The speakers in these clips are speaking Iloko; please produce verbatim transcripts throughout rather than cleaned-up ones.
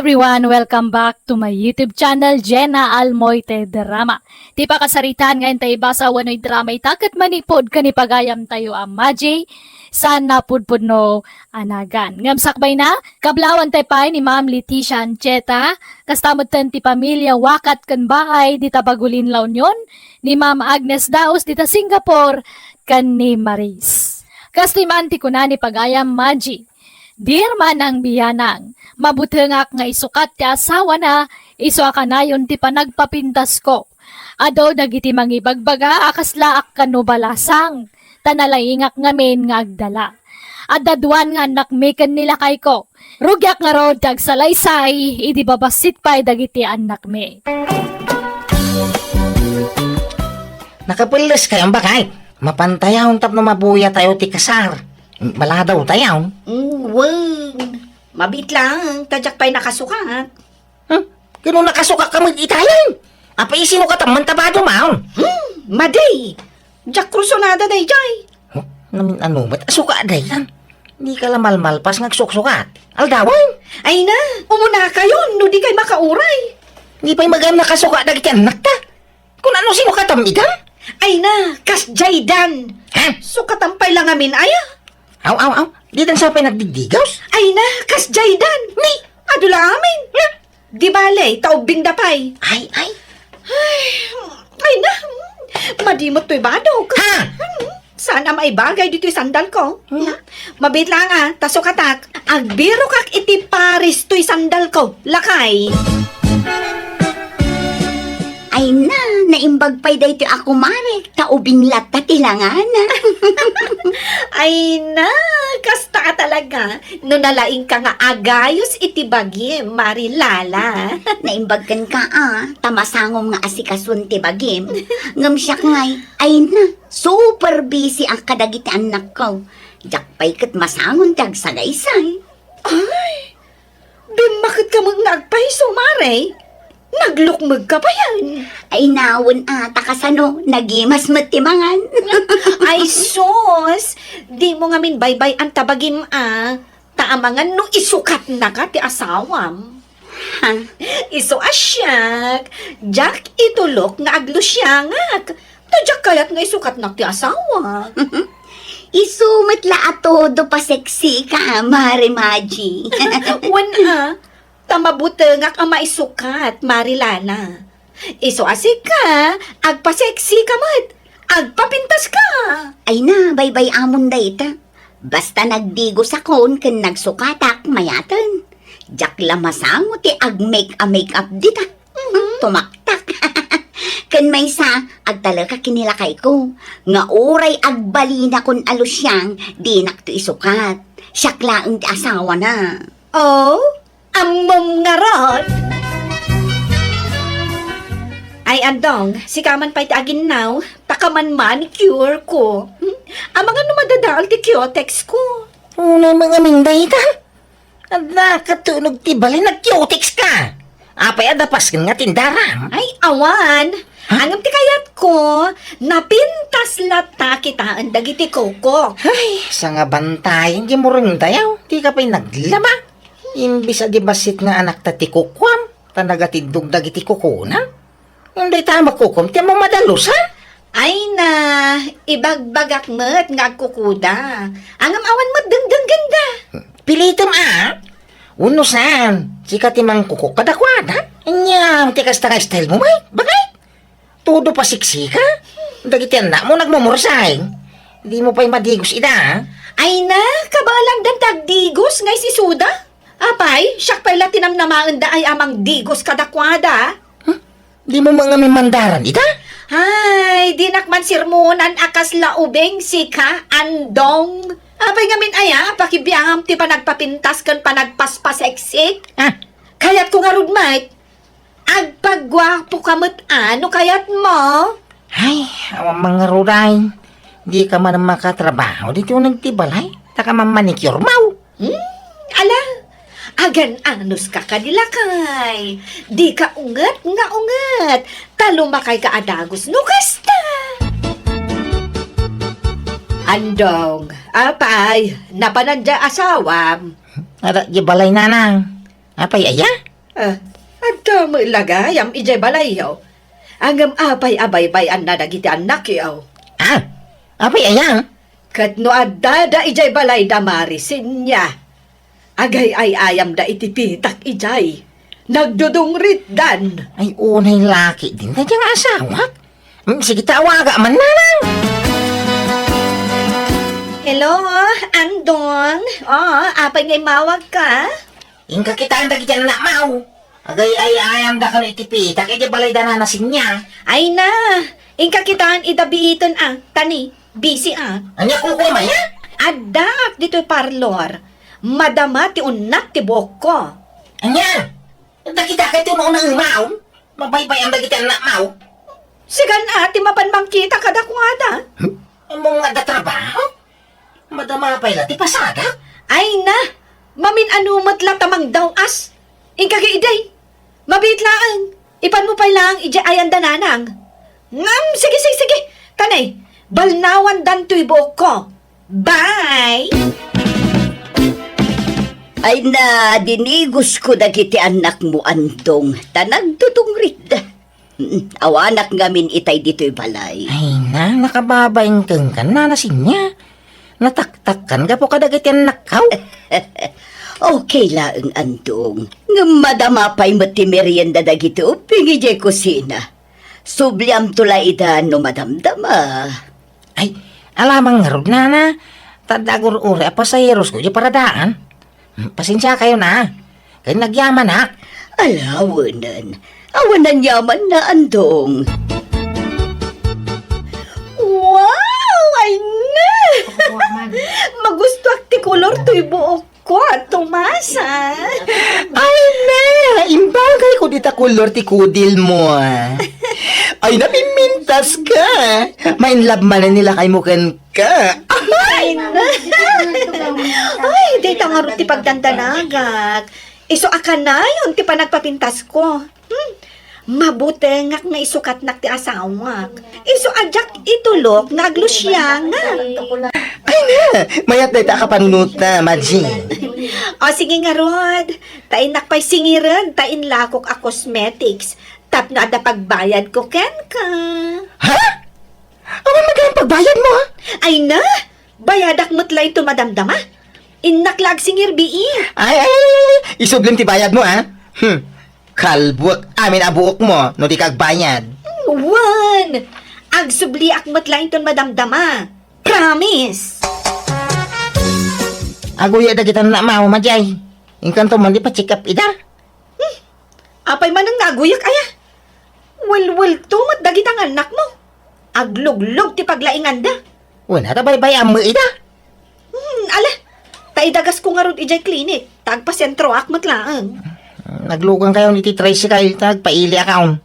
everyone, welcome back to my YouTube channel, Jenna Almoite Drama. Ti pakasaritaan nga intay ibasa wenno idrama ita ket manipud ken ni pagayamtayo a Maji sa napudpudno a nagan. Ngem sakbay na, kablaawan tay pay ni Ma'am Leticia Ancheta, kasta metten ti pamilia Wakat ken Baay dita Bagulin, La Union, ni Ma'am Agnes Daos dita Singapore, ken ni Maris. Kastoy man ti kuna ni pagayam Maji, "Dear Manang Bianang, mabutengak nga isukat ti asawana, isu a kanayon ti panagpapintasko. Adu dagiti mangibagbaga a kaslaak kano balasang, ta nalaingak ngamin nga agdala. Adda duan nga annakmi ken ni lakayko. Rugiak ngarud ti agsalaysay idi babassit pay dagiti annakmi." Nakapelles kayon, baket? Mapantayon tapno mabuyatayo ti kasar. Baladawtayon. Mm, wen. Mabiit lang, ta diak pay nakasukat. Hmm? Kano nakasukat ka met itayen? Apay, isino ka tamman ta bado maon? Hmm, madi! Diak kursunada daydiay. Huh? Namin ano met a sukat daytan? Di ka la malmalpas nga agsuksukat. Aldawen? Ay na, umunakayon, no di kay makauray. Di pay magan nakasukat dagiti annakta. Kun ano, sino katam idan? Ay na, kasdiay dan. Ha? Sukatan pay la ngamin aya. Aw, aw, aw. Didan sa pay nagdigdigaws? Ay na, kasdiay dan. Ni? Adu la amin. Nga? Di bale, ta ubbing da pay. Ay, ay. Ay, ay na. Madi met toy badok. Ha? Saan a maibagay ditoy sandal ko? Hmm? Mabiit lang a, ta sukatak. Agbirokak iti paris toy sandal ko. Lakay. Ay na, naimbag pay daytoy a kumare, ta ubing latta ti langana. Ay na, kasta ka talaga. No nalaing ka nga agayos iti bagim, Mari Lala. Naimbag kenka a, ta masangom nga asikasuan ti bagim. Ngem siak ngay, ay na, super busy ak kadagiti annakko. Diak pay ket masangon ti agsagaysay. Ay, bimmaketkamen nga agpayso, Mare. Naglukmegka payen. Ay, nawen a, ta kasano, nagimas met ti mangan. Ay, sus! Dimo ngamin baybay-an ta bagim a. Ta amangan no isukatnaka ti asawam. Ha? Isu a siak, diak itulok nga aglusiangak. Ta diak kayat nga isukatnak ti asawa. Isu met la a todo paseksika, Mare Maji. Wen a, ta mabutengak a maisukat, Mari Lala. Isu a sika, agpaseksika met, agpapintaska. Ay na, baybay-amon dayta. Basta nagdigosakon ken nagsukatak, mayaten. Diak la masango ti agmake-a-make up dita. Mhm. Tumaktak. Ken maysa, agtalekak ken ni lakayko, nga uray agbalinakon a lusiang, dinakto isukat. Siak laeng ti asawana. Oh? Ammom ngarud! Ay, Andong, sika man pay ti aginnaw, ta kaman manicure ko. Hmm? Amangan no madadael ti cutex ko. Unay mangamin dayta? Adda katunog ti balay, nag-cutex ka. Apay, adda pasken nga tindaram? Ay, awan. Ha? Ngem ti kayatko, napintas latta kitaen dagiti kuko. Ay, sangabantayen, di mo rin dayaw. Di ka pa'y naglaba. Imbis a di bassit nga anakta ti kukuam, ta nagatindog dagiti kukuna. Ngem dayta a makukuam, ti ammom a dalusan? Ay na, ibagbagak met nga agkukuda. Ngem awan met dengdenggenda. Pilitem a? Wenno saan, sika ti mangkukok kadakuada? Ania, ti kasta nga style mo, Mike? Bakit? Todo pasiksika? Dagiti annakmo nagmumursay. Di mo pay madigos ida, a? Ay na, kabaelandan ti agdigos nga isisuda? Apay, siak pay la ti namnamaendaay a mangdigos kadakuada. Hmm? Di mo mangamin mandaran ida? Ay, dinak man sirmonan a kasla ubing sika, Andong. Apay ngamin aya, pakibiangam ti panagpapintas ken panagpaspaseksik? Ah. Kayatko ngarud met. Agpaguapoka met a no kayatmo. Ay, awan mangaruday. Di ka man makatrabaho ditoy nagtibalay. Ta ka man manicure mo. Hmm, ala, agan-anos ka kadi lakay. Di ka unget nga unget. Ta lumakay ka a dagus no kasta. Andong, apay, napanan diay asawam? Ada di balay, nanang. Apay aya? Ah, adda met la gayam idiay balayyo. Ngem apay a baybay-anna dagiti annakyo? Ah, apay aya? Ket no addada idiay balay da Mari Sinia, agay-ay-ayamda iti pitak idiay. Nagdudungritdan. Ay, unay laki din ta nga asawak. Mm, sige, tawaga man, nanang. Hello, Andong. Oh, apay nga immawagka? Inka kitaen dagiti annakmo. Agay-ay-ayamda kano iti pitak idiay balay da Nana Sinia. Ay na, inka kitaen ida biiten a, tani, busy a. Ania, kukuam aya? Addaak ditoy parlor. Madama ti unnak ti buokko. Ania? Dagita kay ti uno-unaem? Mabaybay-am dagiti annakmo? Sikan a ti mapan mangkita kadakuada. Hmm? Ammom nga adda trabaho? Madama pay la ti pasadak? Ay na! Mamin-ano met la ta mangdaw-as. Inka idi. Mabiit laeng. Ipanmo pay laeng idiay ayan da Nanang. Ngem, sige, sige, sige. Tanay, balnawandan toy buokko. Bye! Ay na, dinigosko dagiti annakmo, Andong, ta nagdudungritda. Mm, awanak ngamin itay ditoy balay. Ay na, nakababain kenka, Nana Sinia. Nataktakkan gapu kadagiti annakko. Okay laeng, Andong. Ngem madama pay met ti merienda dagiti ubbing idiay kusina. Subliamto la ida no madamdama. Ay, alamang ngarud, Nana. Ta adda agur-uray a pasaherosko idiay paradaan. Hmm, pasensiakayo na. Ken nagyamanak. Ala, awanan. Awan a yamanna, Andong. Wow! Ay na! Magustuak ti kolor toy buokko, Tomasa. Ay na! Imbagayko dita kolor ti kudilmo. Ay na, pimpintaska. Ma-in love manen ni lakaymo kenka. Ay na! Ay, dayta ngarud ti pagdandanagak. Isu a kanayon ti panagpapintasko. Hmm. Mabutengak nga isukatnak ti asawak. Isu a diak itulok nga aglusiangak. Ay na! Mayat dayta a kapanunotna, Madji. O, sige ngarud. Ta innak pay singiren ta inlakok a cosmetics tapno adda pagbayadko kenka. Ha? Awan met gayam pagbayadmo, ha? Ay na! Bayadak met la inton madamdama. Innak la agsingir bii. Ay, ay, ay, ay, ay. Isublim ti bayadmo, ha? Hmm. Kalbuek amin a buokmo no di ka agbayad. Hmm, wen. Agsubliak met la inton madamdama. Promise. Aguyak dagiti annakmo, Madji. Inkanto man di pa-check up ida. Hmm. Apay manen nga aguyak aya? Welwelto met dagita nga annakmo. Agluglog ti paglainganda. Wen, ta baybay-am met ida. Hmm, ala. Ta idagasko ngarud idiay klinik. Ta agpasentroak met laeng. Naglugankayon iti tricycle, ta agpailiakayon.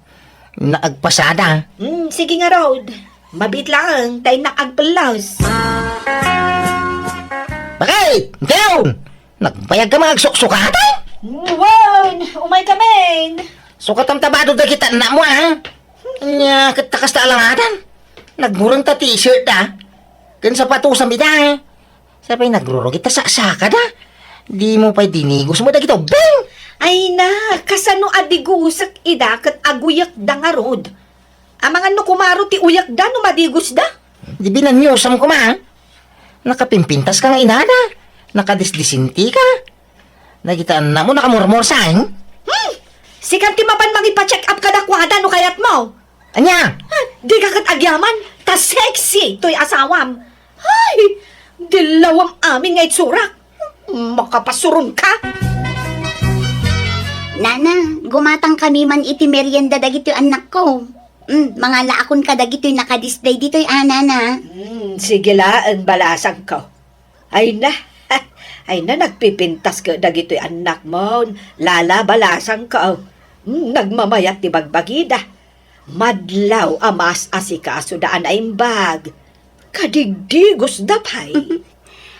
Na agpasada. Hmm, sige ngarud. Mabiit laeng, ta innak agpellos. Bakit? Inkayon! Nagbayagka nga agsuksukatan? Wen, umaykamin. Sukatam ta bado dagiti annakmo, ha? Ania, ket ta kasta alangadan. Nagbureng ta t-shirt, a. Ken sapatos a met, a. Sapay nagrurugit ta saksakada. Dimo pay dinigos met dagiti ubbing. Ay na, kasano a digusek ida ket aguyekda ngarud? Amangan no kumaro ti uyekda no madigosda? Di binaniosam koma. Nakapimpintaska nga inada. Nakadisdisintika. Dagiti annakmo nakamurmursaeng. Hmm! Sika ti mapan mangipa-check up kadakuada no kayatmo. Ania? Ah, dika ket agyaman, ta sexy toy asawam. Ay, dillawam amin nga itsurak. Makapasuronka. Nana, gumatangkami man iti merienda dagitoy annakko. Mm, mangalaakon kadagitoy nakadisplay ditoy, a, Nana. Hmm, sige laeng, balasangko. Ay na, ay na, nagpipintas ket dagitoy annakmo, lala, balasangko. Hmm, nagmamayat ti bagbagida. Madlaw a maas-asikasoda a naimbag. Kadigdigosda pay.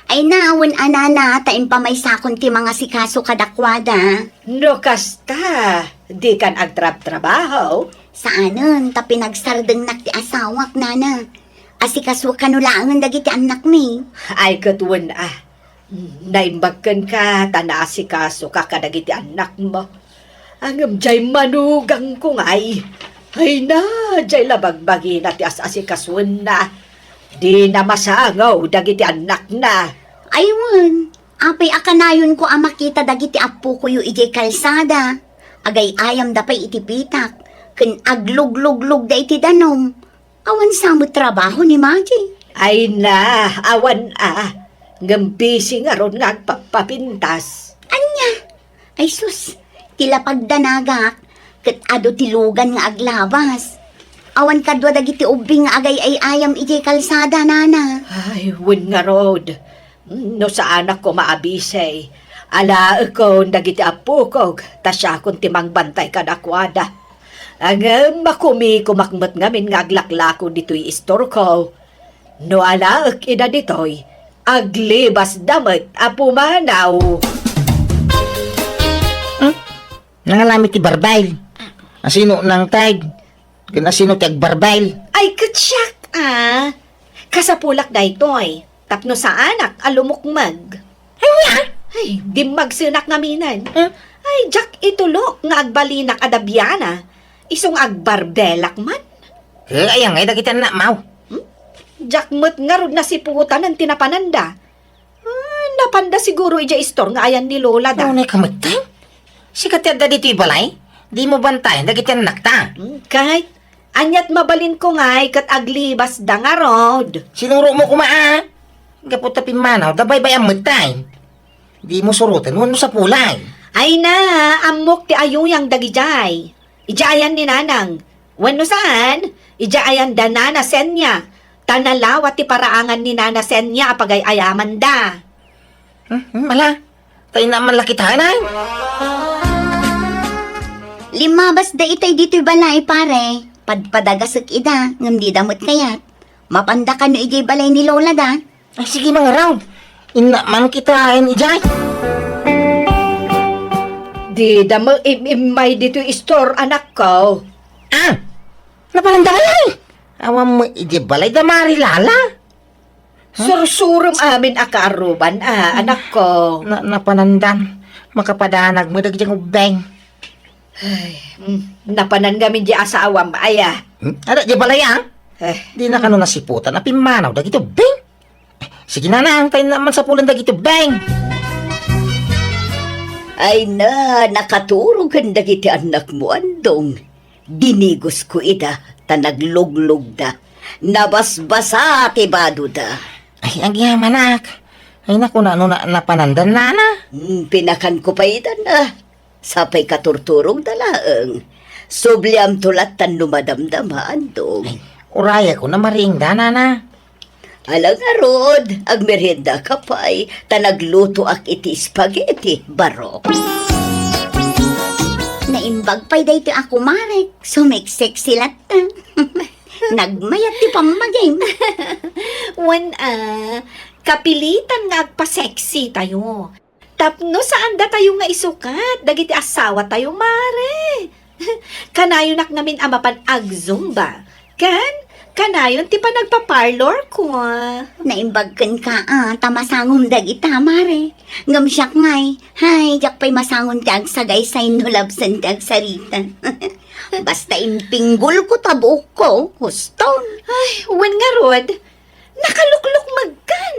Ay na, wen a, Nana, ta impamaysakon ti mangasikaso kadakuada. No kasta, dikan agtrabtrabaho? Saanen, ta pinagsardengnak ti asawak, Nana. Asikaso kano laengen dagiti annakmi. Ay, ket wen a. Naimbag kenka ta naasikasoka kadagiti annakmo. Ngem jay manugangko ngay. Ay na, jay la bagbagina ti as-asikasuenna. Dina masangaw dagiti annakna. Ay wen, apay a kanayonko a makita dagiti appokoyo idiay kalsada? Agay-ayamda pay iti pitak, ken agluglugluda iti danum. Awan sa met trabaho ni Maji. Ay na, awan a. Ngem busy ngarud nga agpapapintas. Ania? Ay sus, ti lapagdanagak, ket adu ti lugan nga aglabas. Awan kadua dagiti ubbing nga agay-ay-ayam idiay kalsada, nana. Ay, wen ngarud. No saanak koma a busy, alaekon dagiti appokok, ta siakon ti mangbantay kadakuada. Ngem makumikomak met ngamin nga aglaklako ditoy istorko. No alaek ida ditoy, aglibasda met a pumanaw. Hmm? Nangalami ti barbel. Asino nangted? Ken asino ti agbarbel? Ay, ket siak, a. Kasapulak daytoy, tapno saanak a lumukmeg. Ania? Ay, dimmagsenak ngaminen. Hmm? Ay, diak itulok nga agbalinak a dabiana. Isu nga agbarbelak man. Eh, aya ngay dagiti annakmo? Hmm? Diak met ngarud nasiputan ti napananda. Ah, napanda siguro idiay istor nga ayan ni Lola da. Unay ka met, Teng? Sika ti adda ditoy balay? Dimo bantayan dagiti annakta. Hmm, ket, aniat mabalinko ngay ket aglibasda ngarud. Sinurotmo koma, a. Gapu ta pimmanawda, baybay-am met, Teng. Dimo suroten wenno sapulay. Ay na, ammok ti ayuyang dagidiay. Idiay ayan ni Nanang. Wenno saan, idiay ayan da Nana Senia. Ta nalawa ti paraangan ni Nana Senia a pagay-ayamanda. Hmm, hmm, ala, ta inna man la kitaen, ay. Limmabasda itay ditoy balay, pare. Padpadagasek ida, ngem dida met kayat. Mapanda kano idiay balay ni Lola da. Ay, sige, mangarud. Inna man kitaen idiay. Dida met im-immay ditoy istor, anakko. Ah! Napananda ngay, ay? Awan met idiay balay da Mari Lala. Huh? Sursurem amin a kaaruban, a, anakko. Na, napanandan. Makapadanag met dagiti ubbing. Ay, mm, napanan ngamin di asawam, aya. Hmm? Ada di balay, a? Eh. Dina kano nasiputan a pimmanaw dagiti ubbing? Sige, Nanang, ta inna man sapulen dagiti ubbing. Ay na, nakaturog ken dagiti annakmo, Andong. Dinigosko ida, ta nagluglugda. Nabasbasa ti badoda. Ay, agyamanak. Ay, naku, no, no, na, napanandan, nana. Hmm, pinakanko pay ida na. Sapay katurturogda laeng. Subliamto lattan no madamdama, Andong. Ay, urayakon a mariingda, nana. Ala ngarud, agmeriendaka pay, ta naglutoak iti spaghetti, barok. Naimbag pay daytoy a kumarek, sumeksexy latta. Nagmayat ti pammagim. Wen a, kapilitan nga agpa-sexy tayo. Tapno saandatayo nga isukat dagiti asawatayo, mare. Kanayonak ngamin a mapan agzumba. Ken, kanayon ti panagpa-parlor ko. Naimbag kenka, a, ta masangom dagita, mare. Ngem siak ngay, hay, diak pay masangom ti agsagaysay no labsen ti agsarita. Basta impinggolko ta buokko, huston. Ay, wen ngarud, nakaluklukmegkan.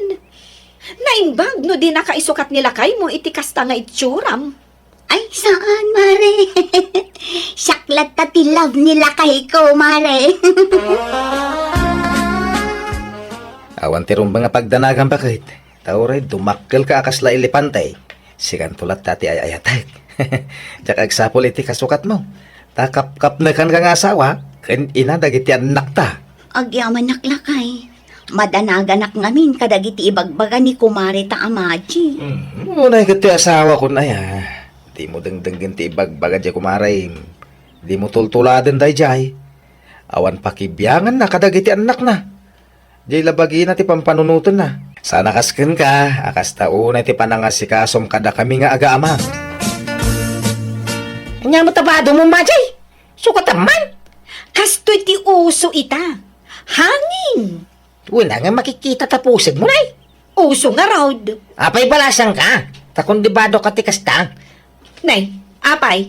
Naimbag no dinaka isukat ni lakaymo iti kasta nga itsuram. Ay, saan, mare. Siak latta ti love ni lakayko, mare. Awan ti rumbeng a pagdanagan, baket. Ta uray dumakkelka a kasla elepante, sikanto latta ti ay-ayatek. Diak agsapul iti kasukatmo. Ta kapkapnekanka nga asawa ken ina dagiti annakta. Agyamanak, lakay. Madanaganak ngamin kadagiti ibagbaga ni kumare ta a Maji. Mm, unay ket ti asawakon aya. Dimo dengdenggen ti ibagbaga diay kumarem. Dimo tultuladen daydiay. Awan pakibianganna kadagiti annakna. Diay la bagina ti pampanunotenna. Saan a kas kenka, a kasta unay ti panangasikasom kadakami nga agaama. Ania met a badom, Maji? Sukatam man. Kastoy ti uso ita. Hangin. Wen a nga makikita ta pusegmo, nay. Uso ngarud. Apay, balasanka? Ta kun di badok a ti kasta. Nay, apay.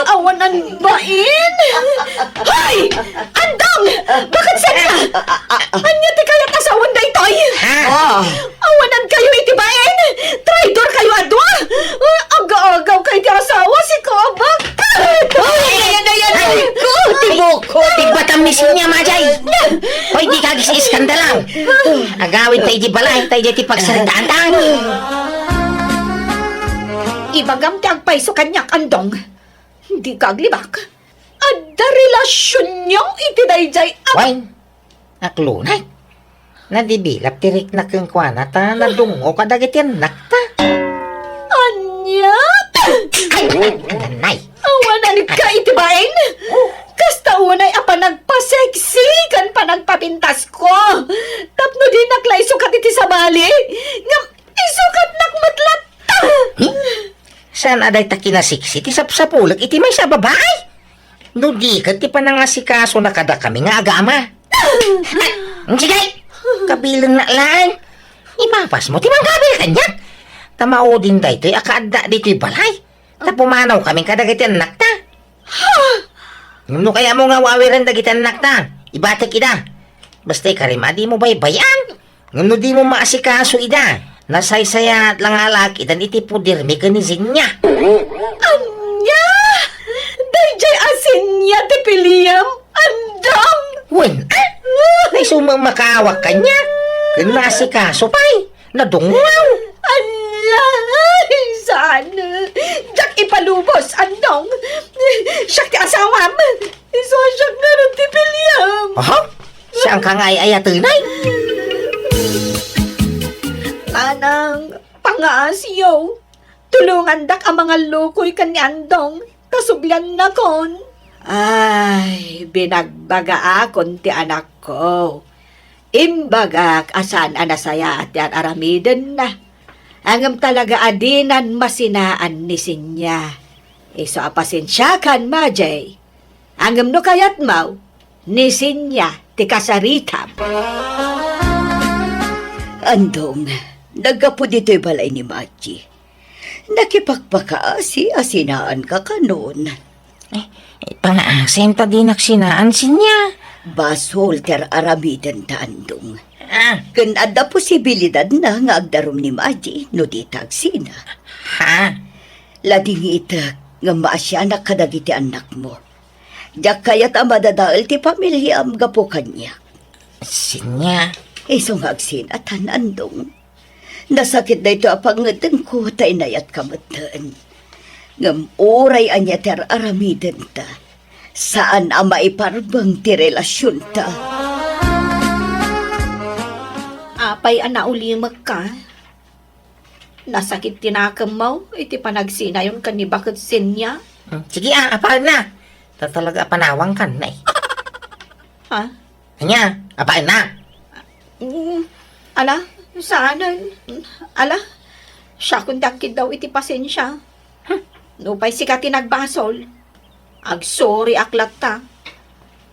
awanan bain. Hoy! Andong! Bakit saan ka? Ania ti kayat a sawen daytoy? Ah. Awanan kayo iti bain! Traidor kayo a dua! Ah, aga-agaw kayo ti asawa, si Kabak! Ay, ay, ay, ay, ay, ay, ko, ti buko, ti batam ni Sinya, Majay. Hoy, di ka agis-iskandalang. Agawid tayo di balay, tayo di pagsaritaantan. Ibagam ti agpayso kaniak, Andong. Di ka aglibak. Adda relasionyo iti dayjay a- Wen, aklunay. Nadibilap ti rikna kenkuana ta nadungngo kadagiti annakta. Ania? Ay, nanay. Awanan ka iti bain. Kasta unay a panagpaseksi ken panagpapintasko. Tapno dinak la isukat iti sabali. Ngem isukatnak met latta. Hmm? Saan a dayta kinaseksi ti sapsapulek iti maysa a babai? No di ket ti panangasikasona kadakami nga agama. Sige! Kabilenna laeng. Ipapasmo ti mangkabil kaniak. Ta maudin daytoy a kaadda ditoy balay. Ta pumanaw kami kadagiti annakta. Ngem no kayatmo nga awawiren dagiti annakta, ibatek ida. Basta ikarima, dimo baybay-an. Ngem no dimo maasikaso ida, nasaysayat la nga alakidan iti podermi ken ni Zenia. Ania? Daydiay a Zenia ti piliem, Andong? Wen, a? Naisumang makaawak kaniak. Ken naasikaso pay. Nadungngaw. Ania? Saan? Diak ipalubos, Andong. Siak ti asawam. Isu a siak ngarud ti piliem. Aha? Saan ka nga ay-ayatenay? Nanang, pangaasiyo. Tulongandak a mangallukoy ken ni Andong, ta subliannakon. Ay, binagbagaakon ti anakko. Imbagak a saan a nasayaat ti ar-aramidenna. Ngem talaga a dinan masinaan ni Sinya. Isu a pasensiakan, Majay. Ngem no kayatmo, ni Sinya ti kasaritam. Andong, naggapu ditoy balay ni Maji. Nakipakpakaasi a sinaanka kanon. Eh, eh, pangaasim ta dinak sinaan, Sinya. Basol ti ar-aramidenta, Andong. Ah. Ken adda posibilidadna nga agdarum ni Maji no dita agsina. Ha? Ladingitek ngem maasianak kadagiti annakmo. Diak kayat a madadael ti pamiliam gapu kaniak. Sinya. Isu nga agsinatan, Andong. Nasakit daytoy a pangngetenko ta inayatka metten. Ngem uray ania ti ar-aramidenta, saan a maiparbeng ti relasionta. Apay a naulimekka? Nasakit ti nakemmo iti panagsinayon ken ni Baket Sinya? Hmm, sige, a, apaenna. Ta talaga a panawangkan, nay. Ha? Ania, apaenna? Mm, ala, saanen. Ala, siakon ti agkiddaw iti pasensia. Hmm. Nupay sika ti nagbasol, agsoriak latta.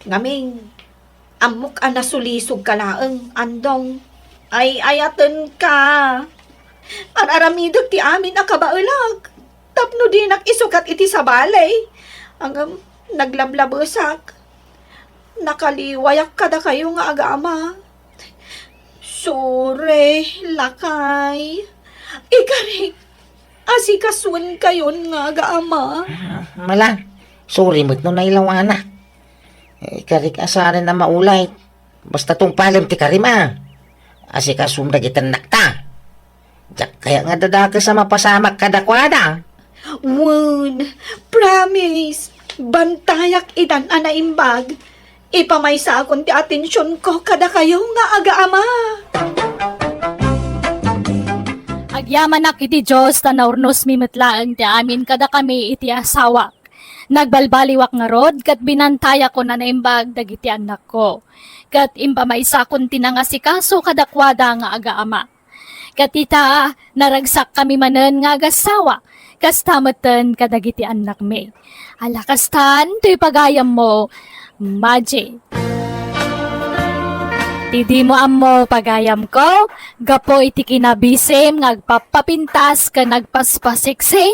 Ngamin, ammok a nasulisogka laeng, Andong. Ay-ayatenka. Ar-aramidek ti amin a kabaelak tapno dinak isukat iti sabali. Ngem naglablabesak. Nakaliwayak kadakayo nga aga-ama. Sorry, lakay. Ikarik, asikasuenkayon nga aga-ama. Ah, mala, sorry met no nailawanak. Eh, ikarik a saan a maulay. Basta tungpalem ti karim a. Asikasum dagiti annakta. Diak kayat nga dadakes a mapasamak kadakuada. Wen, promise, bantayak itan a naimbag. Ipamaysakon ti atensionko kadakayo nga aga-ama. Agyamanak iti Dios ta naurnosmi met laeng ti amin kadakami iti asawak. Nagbalbaliwak ngarud ket binantayakon a naimbag dagiti annakko. Ket impamaysakon ti nangasikaso kadakuada nga aga-ama. Ket ita, naragsakkami manen nga agassawa, kasta metten kadagiti annakmi. Ala kastan, toy pagayammo, Maji. Ti dimo ammo, pagayamko, gapu iti kinabisim nga agpappapintas ken agpaspasiksi,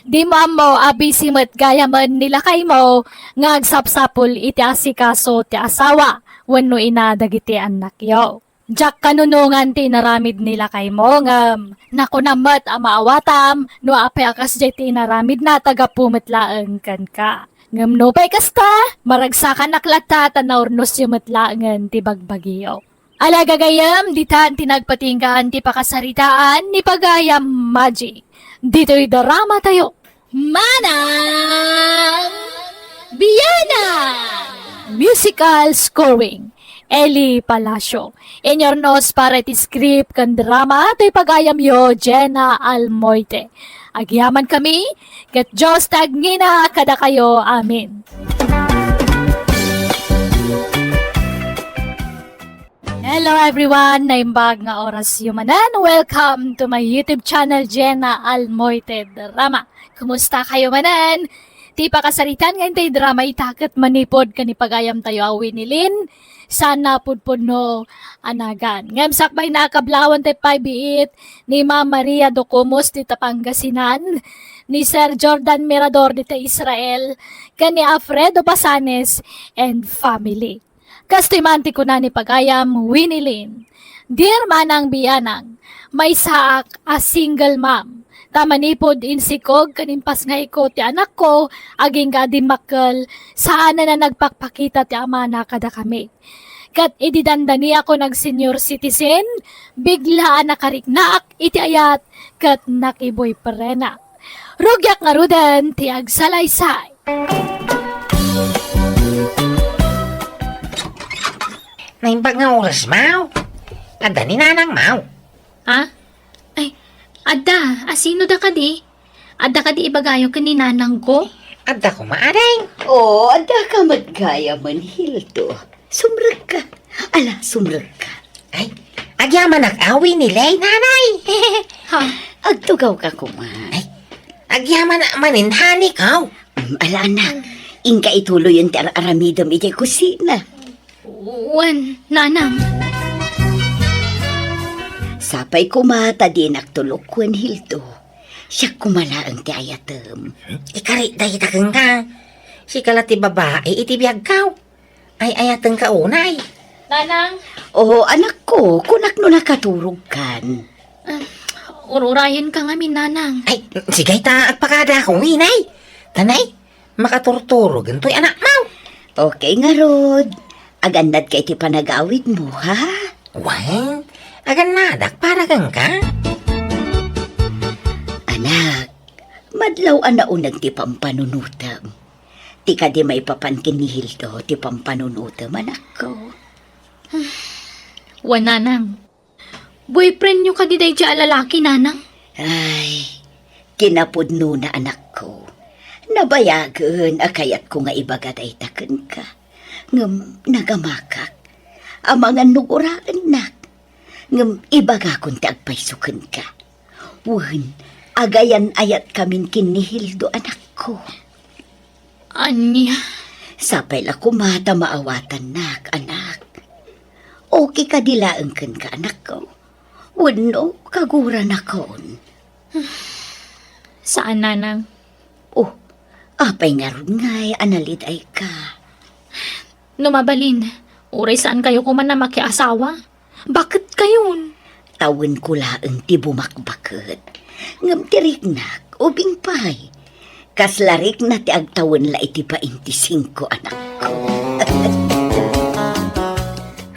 dimo ammo a bisi met gayamen ni lakaymo nga agsapsapul iti asikaso ti asawa wenno ina dagiti annakyo. Diak kanunongan ti inaramid ni lakaymo, ngem nakunam met a maawatam no apay a kasdiay ti inaramidna ta gapu met laeng kenka. Ngem nupay kasta, maragsakanak latta ta naurnosyo met laengen ti bagbagiyo. Ala gagayyem, ditan ti nagpatinggaan ti pakasaritaan ni Pagayam Maji. Ditoy dramatayo. Manang Biana! Musical scoring, Eli Palacio. Inurnos para iti script ken drama toy pagayamyo, Jenna Almoite. Agyamankami, ket Dios ti agngina kadakayo. Amen. Hello everyone! Naimbag nga orasyo manen. Welcome to my YouTube channel, Jenna Almoite Drama. Kumusta kayo manen? Ti pakasaritaan nga intay drama ita ket manipud ken ni pagayamtayo a Winnie Lynn, sana pudpudno a nagan. Ngem sakbay na a kablawan ti pay biit ni Ma'am Maria Documos dita Pangasinan, ni Sir Jordan Mirador dita Israel, ken ni Alfredo Pasanes and family. Kastoy man ti kuna ni pagayam Winnie Lynn, "Dear Manang Bianang, maysaak a single mom. Ta manipud insikog ken impasngayko ti anakko, agingga a dimmakkel, saanen a nagpakpakita ti amana kadakami. Ket idi dandaniak a nag-senior citizen, bigla a nakariknaak iti ayat ket nakiboyfriendak. Rugiak ngaruden ti agsalaysay." Naimbag nga oras, Maw. Adda ni Nanang, Maw. Ha? Ay, adda. Asino da kadi? Adda kadi ibagayo ken ni Nanangko? Adda koma, Ading. Oo, adda ka met gayam, Hildo. Sumrekka. Ala, sumrekka. Ay, agyamanak a Winnie Lynn, Nanay. Ha? Agtugawka koma. Ay, agyamanak manen, honey ko. Mm, ala, anak. Inka ituloyen ti ar-aramidem idiay kusina. Wen, Nanang. Sapay koma ta dinak tulok wen, Hildo. Siak koma laeng ti ayatem. Ikari dayta kenka. Sika la ti babai iti biagko. Ay-ayatenka unay. Nanang. Oo, anakko, kunak no nakaturogkan. Ah, ur-urayenka ngamin, Nanang. Ay, sige ta, agpakada ako, Winnie. Tanay, makaturturogen toy anakmo. Okay ngarud. Agannadka iti panagawidmo, ha? Wen, agannadak para kenka. Anak, madlaw a nauneg ti pampanunotem. Ti kadi maipapan ken ni Hildo ti pampanunotem, anakko. Wen, Nanang. Boyfriendyo kadi daydiay a lalaki, Nanang? Ay, kinapudnona, anakko. Nabayagen a kayatko nga ibaga dayta kenka. Ngem nagamakak. Amangan no guraennak. Ngem ibagakon ti agpayso kenka. Wen, agayan-ayatkamin ken ni Hildo, anakko. Ania? Sapay la koma ta maawatannak, anak. Okay kadi laeng kenka, anakko? Wenno kaguranakon? Saan, Nanang. Oh, apay ngarud ngay a nalidayka? No mabalin, uray saankayo koma a makiasawa. Baketkayon? Tawenko laeng ti bumakbaket. Ngem ti riknak, ubing pay. Kasla rikna ti agtawen la iti baintisingko, anakko.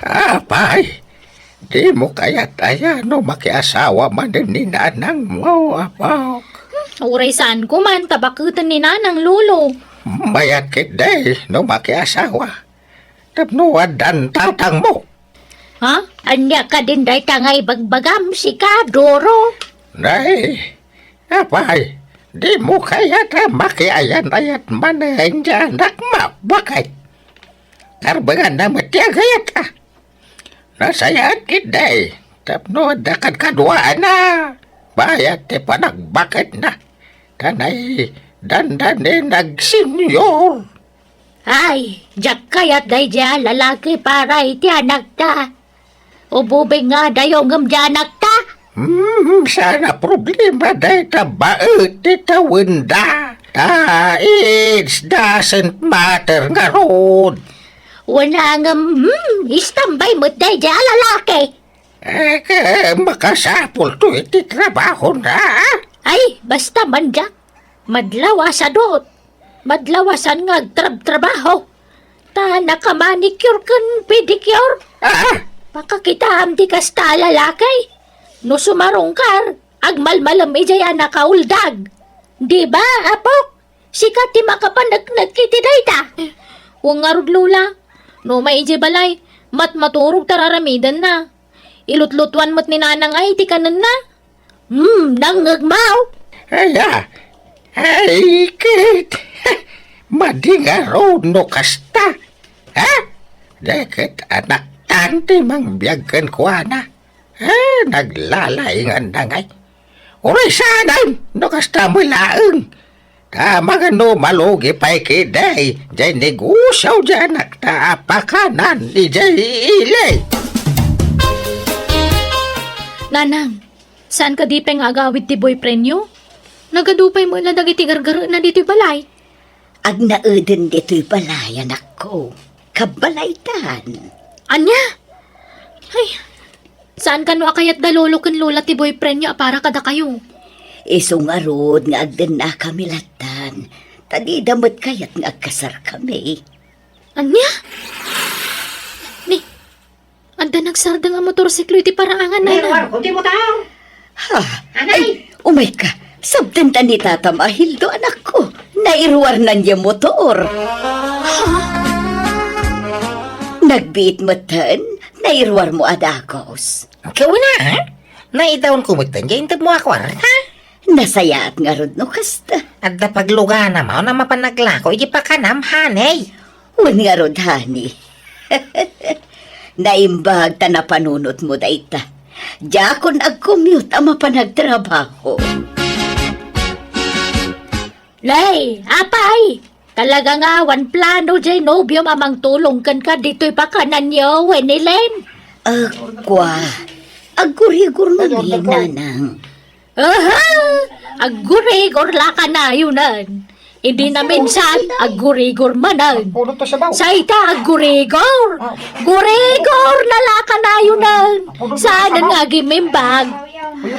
Apay, dimo kayat aya no makiasawa manen ni nanangmo, apok? Hmm, uray saanko man ta baketen ni nanang, lolo. Mayat ketdi no makiasawa. Tapno addan tatangmo. Ha? Ania kadin dayta nga ibagbagam, sika, Doro? Nay, apay, dimo kayat a makiayan-ayat manen ti anakmo? Baket? Karbenganna met ti agayat, a. Nasayaat ketdi, tapno adda kadkaduaanna. Bayat ti panagbaketna. Tanay, dandanin agsenyor. Ay, diak kayat daydiay a lalaki para iti anakta. Ububing nga adayo ngem ti anakta. Hmm, saan a problema dayta baet ti tawenda. Ta, it doesn't matter ngarud. Wen a ngem, hmm, istambay met daydiay a lalaki. Eh, ke, makasapulto iti trabahona. Ay, basta man diak. Madlaw a sadot. Madlaw a saan nga agtrabtrabaho. Ta naka-manicure ken pedicure. Ah? Pakakitaam ti kasta a lalaki. No sumarungkar, agmalmalem idiay a nakauldag. Di ba, apok? Sika ti makapaneknek iti dayta. Wen ngarud, Lola. No umay idiay balay, matmaturog ta ar-aramidenna. Ilutlutuan met ni nanang ay ti kanenna. Hmm, nangngegmo? Aya, ay, ket, madi ngarud no kasta. Ha? Deket anaktan ti mangbiag kenkuana. Eh, naglalainganna ngay. Uray saanen no kasta met laeng. Ta mangano malugi pay ketdi jay negosio jay anakta a pakanan idiay ili. Nanang, saan kadi pay nga agawid ti boyfriendyo? Nagadu pay met la dagiti gargarena ditoy balay. Agnaeden ditoy balay, anakko. Kabbalaytan. Ania? Ay, saan kano a kayat da lolo ken lola ti boyfriendyo a para kadakayo? Isu ngarud nga agdennakami lattan, ta dida met kayat nga agkasarkami. Ania? Ni, adda nagsardeng a motorsiklo iti paraangan, Nanang. Nairuarko ti motor. Ha? Anay? Ay, umayka. Sabdenta ni tatam a Hildo, anakko. Nairuarnan ya motor. Ha? Nagbiit metten, nairuarmo a dagus. Kauna, ha? Naidaonko metten ya intedmo a kuarta. Nasayaat ngarud no kasta. Adda pagluganam a mapan aglako iti pakanam, honey. Wen ngarud, honey. Naimbag ta napanunotmo dayta. Diakon agcommute a mapan agtrabaho. Nay, apay! Talaga nga awan plano jay nobiom a mangtulong kenka ditoy pakananyo, Winnie Lynn? Ah, kua. Aggurigor ngamin, nanang. Aha! Aggurigor la kanayonan. Idi naminsan, aggurigor manen. Puno to sabaw. Sayta, aggurigor. Ah. Gurigor na la kanayonan. Puno to sabaw. Saan nga agimimbag?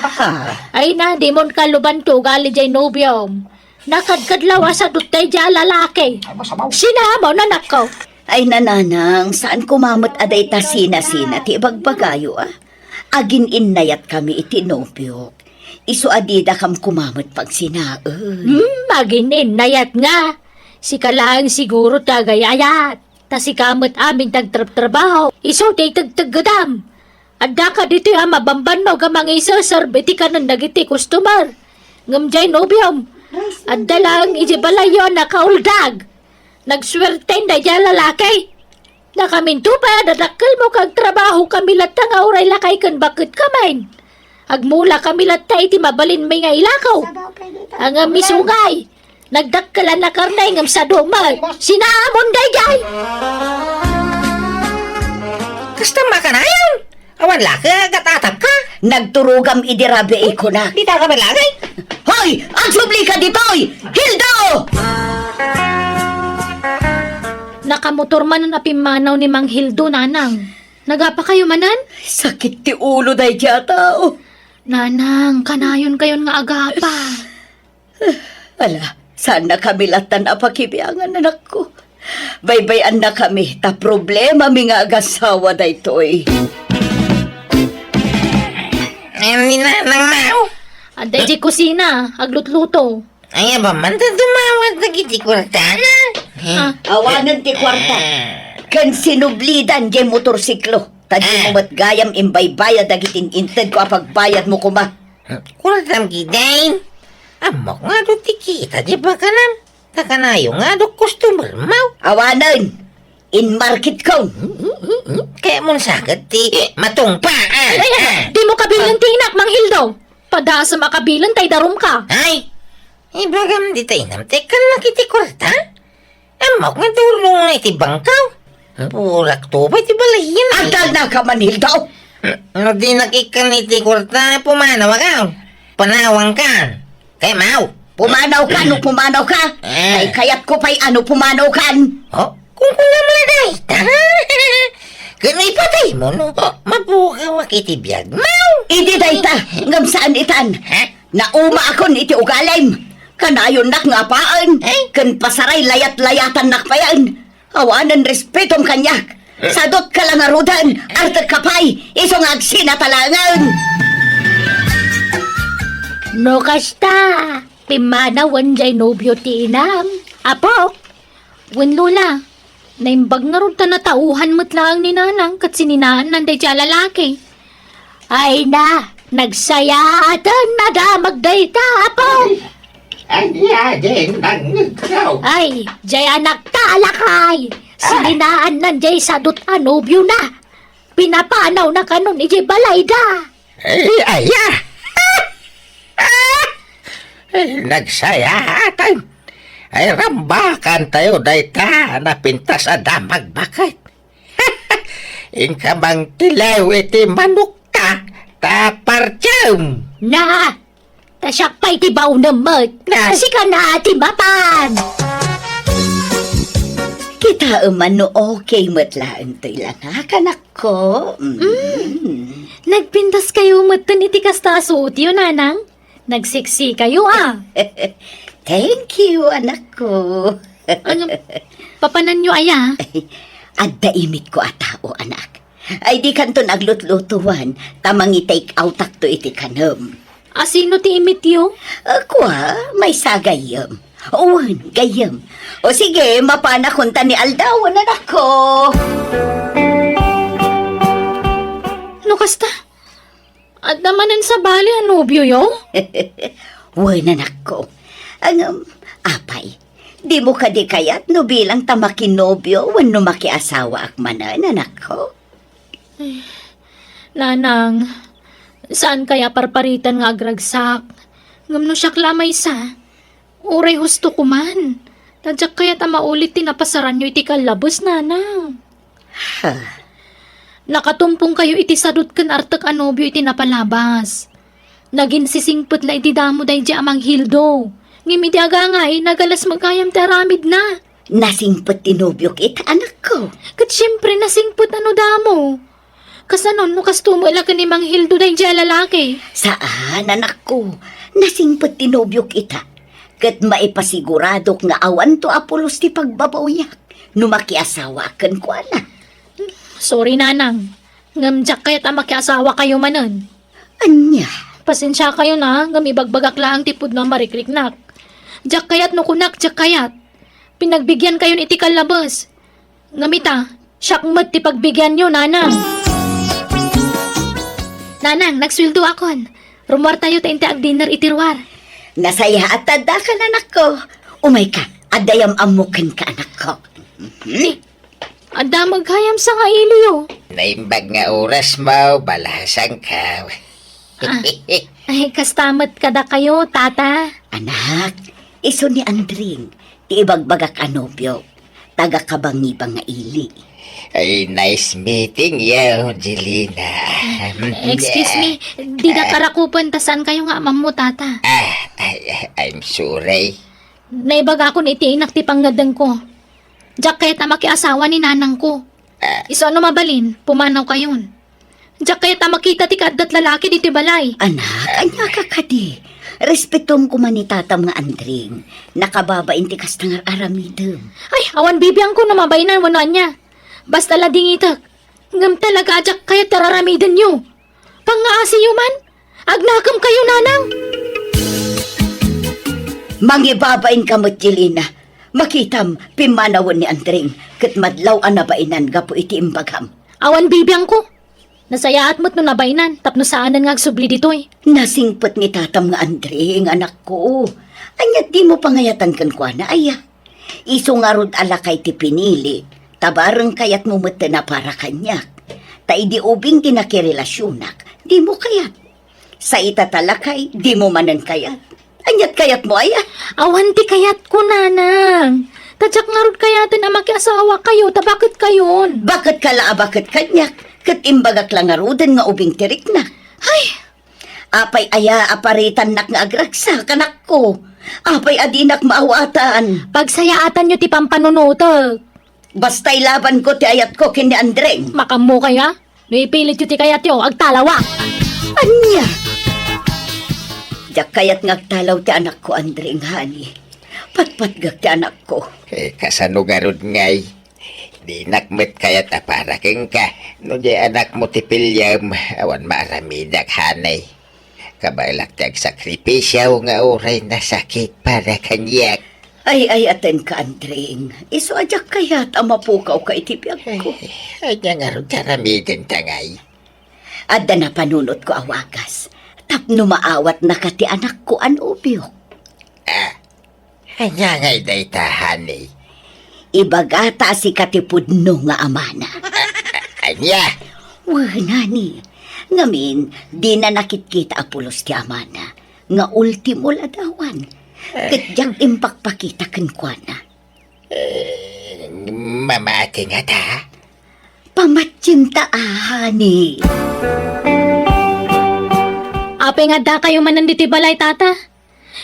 Ha? Ay na, dimon kaluban ti ugali jay nobiom. Nakadkadlaw a sadut daydiay a lalaki. Ay, masabaw. Sinamon, anakko. Ay, nanang, saan koma met a dayta sina-sina ti ibagbagayo, a? Agin-innayatkami iti nobiok. Isu a didakam koma met pagsinaen. Hmm, agin-innayat nga. Sika laeng siguro ti agay-ayat. Ta sika met amin ti agtrabtrabaho. Isu ti itegteggedam. Addaka ditoy a mabambannog a mangiserserbi iti kanen dagiti customer. Ngem jay nobiom, adda laeng iti balayyo a nakauldag. Nagsuerten daydiay a lalaki. Nakaminto pay a dadakkelmo ket agtrabahokami latta nga uray lakay ken bakketkami. Agmulakami latta iti mabalinmi nga ilako. Ngem isu ngay, nagdakkel a nakarnay ngem sadu met. Sinamon daydiay! Kasta makanayon? Awan la ket agatapka? Nagturogam idi rabii kunak. Dita ka malangay? Hoy! Agsublika ditoy! Hildo! Nakamotor manen a pimmanaw ni Mang Hildo, nanang. Nagapakayo manen? Sakit ti ulo daydiay a tao. Nanang, kanayonkayon nga agapa. Ala, saannakami lattan a pakibiangan, anakko. Baybay-annakami ta problemami nga agasawa daytoy. Ay, ni Nanang Mau. Adda idiay kusina, aglutluto. Ay, aba man ta dumawat dagiti kuartana. Ah. Awanen ti kuarta. Ken sinublidan diay motorsiklo. Ta dimo met gayam imbaybayad dagiti intedko a pagbayadmo koma. Kuartam ketdin. Ammok nga adu ti kita diay pakanam. Ta kanayon nga adu customer, Mau. Awanen. Inmarketkon. Kayatmon sa ket ti matungpaan. Ay, ay, ay, dimo kabilen ti inak, Mang Hildo. Padasem a kabilen ta idarumka. Ay, ibagam dita inam ti ikkannak iti kuarta? Ammok nga dulongna iti bangkaw. Huh? Purakto pay ti balayna. Agtalnaka man, Hildo! No dinak ikkan iti kuarta, pumanawakon. Panawankan. Kayatmo? Pumanawkan o pumanawka? Eh. Ay, kayatko pay a no pumanawkan. Oh? Kunkunam la dayta. Ken ipataymo no mapukawak iti biagmo. Idi dayta, ngem saan itan. Ha? Naumaakon iti ugalim. Kanayonnak nga apaen, eh? Ken pasaray layat-layatannak payen. Awanen respetom kaniak. Sadutka la ngaruden, artekka pay, isu nga agsinatalangen. No kasta, pimmanawen jay nobio ti inam, Apo. Wen, Lola, naimbag ngarud ta natauhan met laeng ni Nanang ket sininaannan daydiay a lalaki. Ay na, nagsayaaten a damag dayta, Apo. Ania din nangngegkaw? Ay, jay anakta a lakay. Ah. Sininaannan jay sadut a nobiona. Pinapanawna kanon idiay balayda. Ay, aya. Ay, nagsayaaten. Ay, rambakantayo dayta a napintas a damagbaket. Inka mangtilaw iti manokta, ta partiem. Na, ta siak pay ti baonem met. Na. Ta sika na ti mapan. Kitaem man no okay met laeng toy lanak, anakko. Mm. Mm. Nagpintaskayo metten iti kasta a suotyo, nanang? Nagseksikayo, a. Thank you, anakko. Ano, papananyo aya? Adda imitko a tao, anak. Ay, dikanton aglutlutuan, ta mangi-take outakto iti kanem. A, sino ti imityo? A, kua, maysa a gayyem. Wen, gayyem. O sige, mapanakon ta ni aldaw, anakko. No kasta, adda manen sabali a nobioyo? Wen, anakko. Ngem, apay, dimo kadi kayat no bilang ta makinobio wenno makiasawaak manen, anakko? Nanang, saan kaya parparitan nga agragsak? Ngem no siak la a maysa, uray husto ko man. Ta diak kayat a maulit ti napasaranyo iti kallabes, nanang. Ha? Nakatumpongkayo iti sadut ken artek a nobio iti napalabas. Naginsisingpet la iti damo daydiay a manghildo. Ngem iti agangay, nagalas met gayam ti aramidna. Nasingpet ti nobiok ita, anakko? Ket siempre, nasingpet a no damo. Kasano no kasto met la ken ni manghildo daydiay a lalaki? Saan, anakko. Nasingpet ti nobiok ita. Ket maipasiguradok nga awanto a pulos ti pagbabawiak no makiasawaak kenkuana. Sorry, nanang. Ngem diak kayat a makiasawakayo manen. Ania? Pasensiakayon, ngem ibagbagak laeng ti pudno a marikriknak. Diak kayat no kunak, diak kayat. Pinagbigiankayon iti kallabes. Ngem ita, siak met ti pagbigianyo, nanang. Nanang, nagsueldoakon. Rumuartayo ta inti agdinner iti ruar. Nasayaat ta addakan, anakko. Umayka, adda yam-ammo kenka, anakko. Ni, adda met gayam sanga iliyo. Naimbag nga oras mo, balasangka. A, ay, kasta met kadakayo, tata. Anak, isu ni Andring, ti ibagbagak a nobiok. Taga-Kabangiba nga ili. Ay, nice meeting you, Jelina. Excuse me, didak arakupen ta saankayo nga amammo, tata. A, ay, ay, I'm sorry. Naibagakon iti inak ti pangngeddengko. Diak kayat a makiasawa ni nanangko. A. Isu a no mabalin, pumanawkayon. Diak kayat a makita ti kaaddat lalaki ditoy balay. Anak, ania ka kadi? Respetom koma ni tatam nga Andring. Nakababain ti kasta nga aramidem. Ay, awan bibiangko no mabainanyo wenno ania. Basta la dingitek. Ngem talaga a diak kayat ti araramidenyo. Pangngaasiyo man. Agnakemkayo, nanang. Mangibabainka met, Jelina. Makitam, pimmanawen ni Andring, ket madlaw a nabainan gapu iti imbagam. Awan bibiangko. Nasayaat met no nabainan tapno saanen nga agsubli ditoy. Nasingpet ni tatam nga Andring, anakko. Ania dimo pangayatan kenkuana, aya? Isu ngarud a lakay ti pinili, ta bareng kayatmo metten a para kaniak. Ta idi ubing ti nakirelasionak, dimo kayat. Sa ita ta lakay, dimo manen kayat. Aniat kayatmo, aya? Awan ti kayatko, nanang. Ta diak ngarud kayaten a makiasawakayo, ta baketkayon. Baketka la a baket kaniak, ket imbagak la ngaruden nga ubing ti riknak. Ay! Apay aya a paritannak nga agragsak, anakko? Apay a dinak maawatan? Pagsayaatanyo ti pampanunotek. Basta ilabanko ti ayatko ken ni Andreng. Makammo kaya? No ipilityo ti kayatyo, agtalawak. Ania? Diak kayat nga agtalaw ti anakko, Andreng, honey. Patpatgek ti anakko. Eh, kasano ngarud ngay? Dinak met kayat a para kenka. No di anakmo ti piliem, awan maaramidak, honey. Kabaelak ti agsakripisio nga uray nasakit para kaniak. Ay, ay, atenka, Andring. Isu a diak kayat a mapukawka iti biagko. Ay, ania ngarud ti aramidenta ngay? Adda napanunotko a wagas tapno maawatnaka ti anakko a nobiok. Ah, ania ngay dayta, honey? Ibagata a sika ti pudno nga amana. A-, a-, ania? Wen, honey. Ngamin, dina nakitkita a pulos ti amana nga ultimo ladawan. Ket diak impakpakita kenkuana. Eh, mamati ngata? Pamatienta, honey. Apay nga addakayo manen ditoy balay, Tata?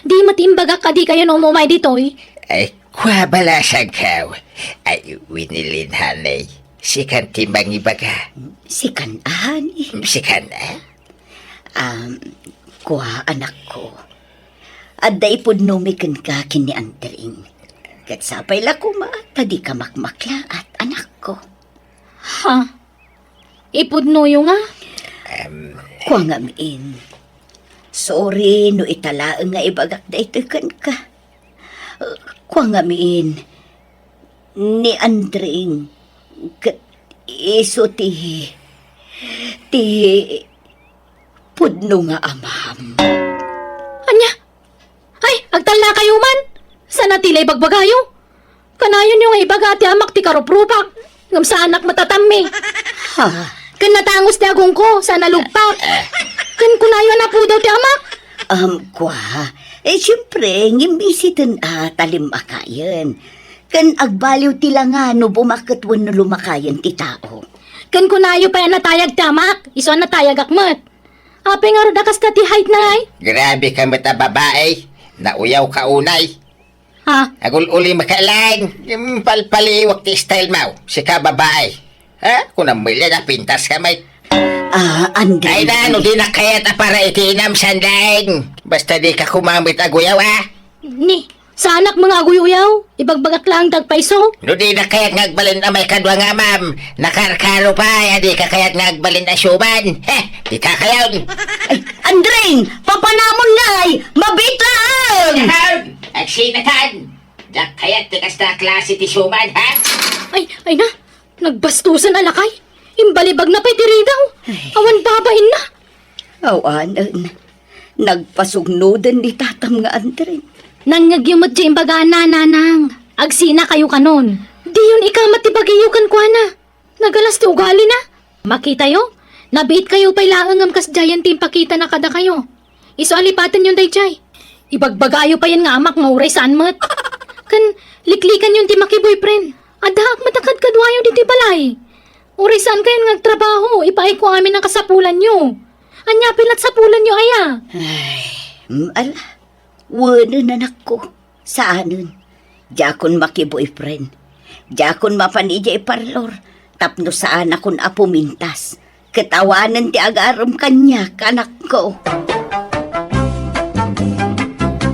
Di met imbagak a dikayo no umumay ditoy? Ay, kua bala, sangkaw. Ay, Winilin, honey. Sikan ti mangibaga. Sikan, honey. Sikan, eh? Um, kua, anakko. Adda ipudnomi kenka ken ni Andring. Ket sapay la koma ta dika makmaklaat, anakko. Ha? Ipudnoyo nga? Em. Kua ngamin, sorry no ita laeng nga ibagak daytoy kenka. Kua ngamin, ni Andring ket isu ti, ti pudno nga amam. Ania? Ay, agtallakayo man! Saan a ti la ibagbagayo? Kanayonyo nga ibaga ti amak ti karuprupak, ngem saanak matatammi. Ha? Ken natangus ti agongko, saan a lugpak. Ken kunayo a napudaw ti amak. Um, kua, eh, siempre, ngem isiten a talim a kayen. Ken agbaliw ti langa no bumakket wenno lumakayen ti tao. Ken kunayo pay a natayag ti amak, isu a natayagak met. Apay ngarud a kasta ti height na ngay? Grabe ka met a babae. Nauyaw ka unay. Ha? Agul-uli makalang. Palpaliwak ti style mo. Sika babae. Ha? Kunam mo ila napintas ka met. Ah, Andre. Ay na, no di na kayat a para iti inam, sandeng. Basta di ka kumamit aguyaw, ha? Ni, saanak mga aguyaw. Ibagbagak lang dagpayso. No di na kayat nga agbalin a may kadua nga amam, nakarkaro pay, adi ka kayat nga agbalin a siuman. Heh, di ka kayon. Ay, Andring, papanamon ngay, mabitlaan! Ahem, agsinatan. Diak kayat ti kasta a klase ti siuman, ha? Ay, ay na, nagbastusan a lakay. Imbalibag na pay ti rigaw. Ay. Awan babain na. Awanen, nagpasugnoden ni tatam nga Andring. Nangngegyo met ti imbagana, nanang. Agsinakayo kanon. Diyon ikamat ti bagiyo kenkuana. Nagalas ti ugalina. Makitayo, nabiitkayo pay laeng ngem kasdiayen ti impakitana kadakayo. Isu a lipatenyon daydiay. Ibagbagayo payen nga amak nga uray saan met. Ken liklikanyon ti maki-boyfriend. Addaak met a kadkaduayo ditoy balay. Uray saankayon nga agtrabaho, ipaayko amin a kasapulanyo. Ania pay la ti sapulanyo aya? Ay, mm, ala. Wenen, anakko. Saanen. Diakon maki-boyfriend. Diakon mapan idiay parlor. Tapno saanakon a pumintas. Ket awanen ti agarem kaniak, anakko.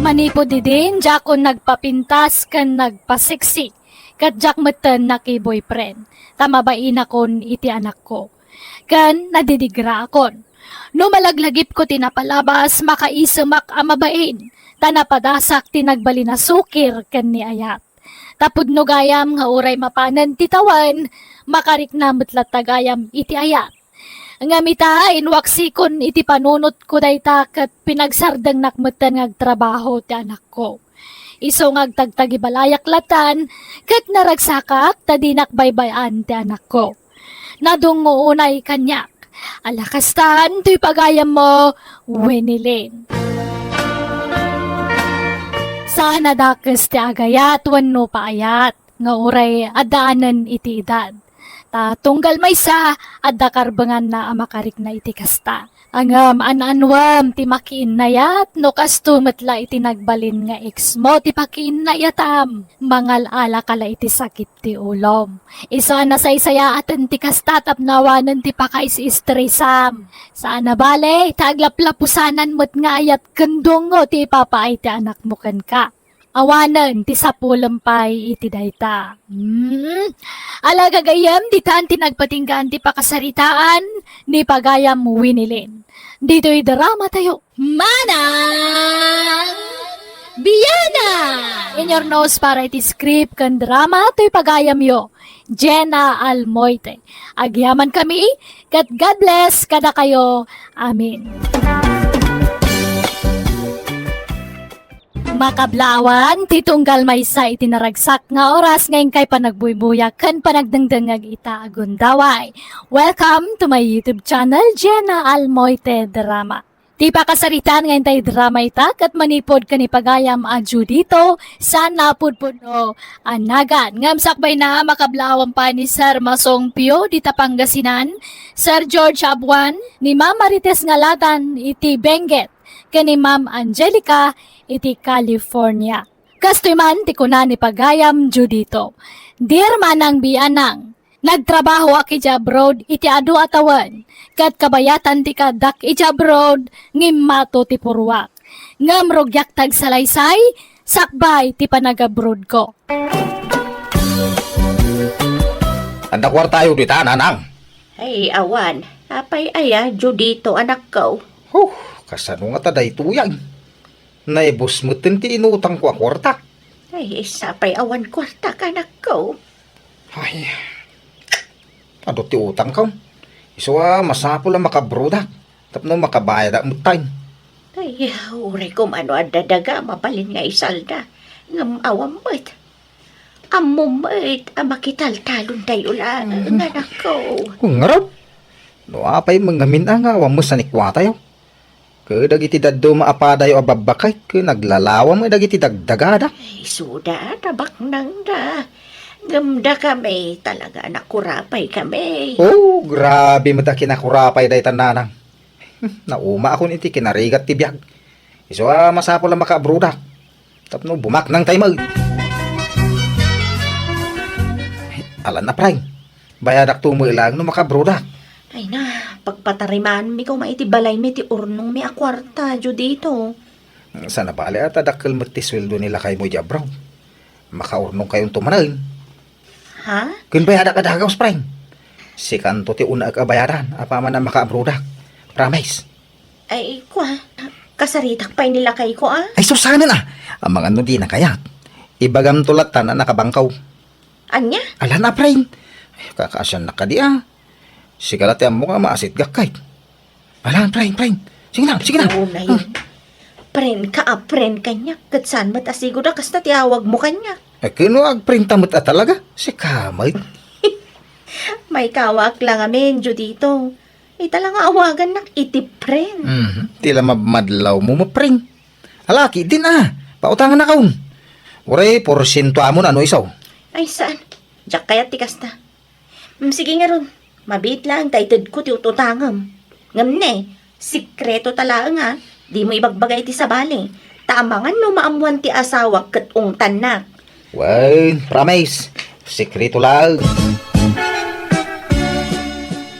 Manipud idin, diakon nagpapintas ken nagpaseksi. Ket diak metten naki-boyfriend. Ta mabainakon iti anakko. Ken nadidigraakon. No malaglagipko ti napalabas, makaisemak a mabain, ta napadasak ti nagbalin a sukir ken ni ayat. Ta pudno gayam nga uray mapanen ti tawen, makarikna met latta gayam iti ayat. Ngem ita, inwaksikon iti panunotko dayta ket pinagsardengnak metten nga agtrabaho ti anakko. Isu nga agtagtagibalayak latan, ket naragsakak ta dinak baybay-an ti anakko. Nadungngo unay kaniak. Ala kastan, toy pagayammo, Winilin. Saan a dakes ti agayat wenno paayat nga uray addaanen iti edad. Ta tunggal maysa, adda karbenganna a makarikna iti kasta. Ngem an-anuem ti makiinnayat no kasto met la iti nagbalin nga ex mo ti pakiinnayatam. Mangal-alaka la iti sakit ti ulom. Isu a nasaysayaaten ti kasta tapno awanen ti pakais-istresam. Saan a bale, ta aglaplapusanan met nga ayat ken dungngo ti ipapaay ti anakmo kenka. Awanen ti sapulem pay iti dayta. Hmm? Ala gagayyem, ditan ti nagpatinggaan ti pakasaritaan ni pagayam Winilin. Ditoy drama tayo. Manang Biana! In your nose para iti script ken drama toy pagayamyo, Jenna Almoite. Agyaman kami, ket God bless kadakayo. Amen. Makablawan ti tunggal maysa iti naragsak nga oras nga inkay panagbuybuya ken panagdengdengngeg ita a gundaway. Welcome to my YouTube channel, Jenna Almoite Drama. Ti pakasaritaan nga intay drama ita ket manipud ken ni pagayam a Judito, saan napudpudno a nagan. Ngem sakbayna, makablaawan pay ni Sir Masong Pio dita Pangasinan, Sir George Abuan, ni Ma'am Marites Ngalatan iti Benguet, ken ni Ma'am Angelica iti California. Kastoy man ti kuna ni pagayam Judito, "Dear Manang Bianang, nagtrabahoak idiay abroad iti adu a tawen, ket kabayatan ti kaaddak idiay abroad, ngimmato ti puruak. Ngem rugiak ti agsalaysay, sakbay ti panagabroadko." Adda kuartayo dita, nanang? Ay, awan. Apay aya, Judito, anakko? Huh, kasano ngata daytoy? Naibus metten ti inutangko a kuarta. Ay, sapay awan kuarta, anakko. Ay, adu ti utangko. Isu a masapul a makabroadak tapno makabayadak metten. Ay, uray koma no adda daga, mabalin nga isalda. Ngem awan met. Ammom met a makitaltalontayo laeng, anakko. Ngarud, no apay met ngamin a nga awan met sanikuatayo. Ket dagiti dadduma a padayo a babbaket ket naglalawam dagiti dagdagada. Isuda, tabaknangda. Ngem dakami, talaga a nakurapay kami. Oh, grabe met a kinakurapay dayta, nanang. Naumaakon iti kinarigat ti biag. Isu a masapul a makaabroadak tapno bumaknangtayo met. Alan a, Pray. Bayadakto met laeng no makaabroadak. Ay na, pagpatarimaanmi koma iti balaymi ti urnongmi a kuarta, Judito. Saan a bale a ta dakkel met ti sueldo ni lakaymo idiay abroad. Makaurnongkayonto manen. Ha? Ken bayadak a dagus, Pray. Sikanto ti unaek a bayadan apaman a makaabroadak. Promise. Ay, kua, kasaritak pay ni lakayko, a? Ay, sus, saanen, a. Amangan no dina kayat. Ibagamto latta a nakabangko. Ania? Alan a, Pray. Ay, kakaasiannak kadi, a. Sika la ti ammok a maasitgak, kay. Alan, Pray, Pray. Sige na, sige na. Oo na yun. Pray ka a pray kaniak, ket saan met a sigud a kasta ti awagmo kaniak. Ay, ken no agpray ta met a talaga, sika met. Maikawak la ngamin, Judito. Ita la nga awagannak iti pray. Mhm. Ti la mabmadlawmo, mapray. Alaki din a. Pautangannakon. Uray, porsientoamon a no isu. Ay, saan? Diak kayat ti kasta. Mm, sige ngarud. Mabiit laeng ta itedko ti ut-utangem. Ngem ne, sikreto ta laeng a, dimo ibagbaga iti sabali. Ta amangan no maammoan ti asawak ket ungtannak. Wen, promise. Sikreto laeng.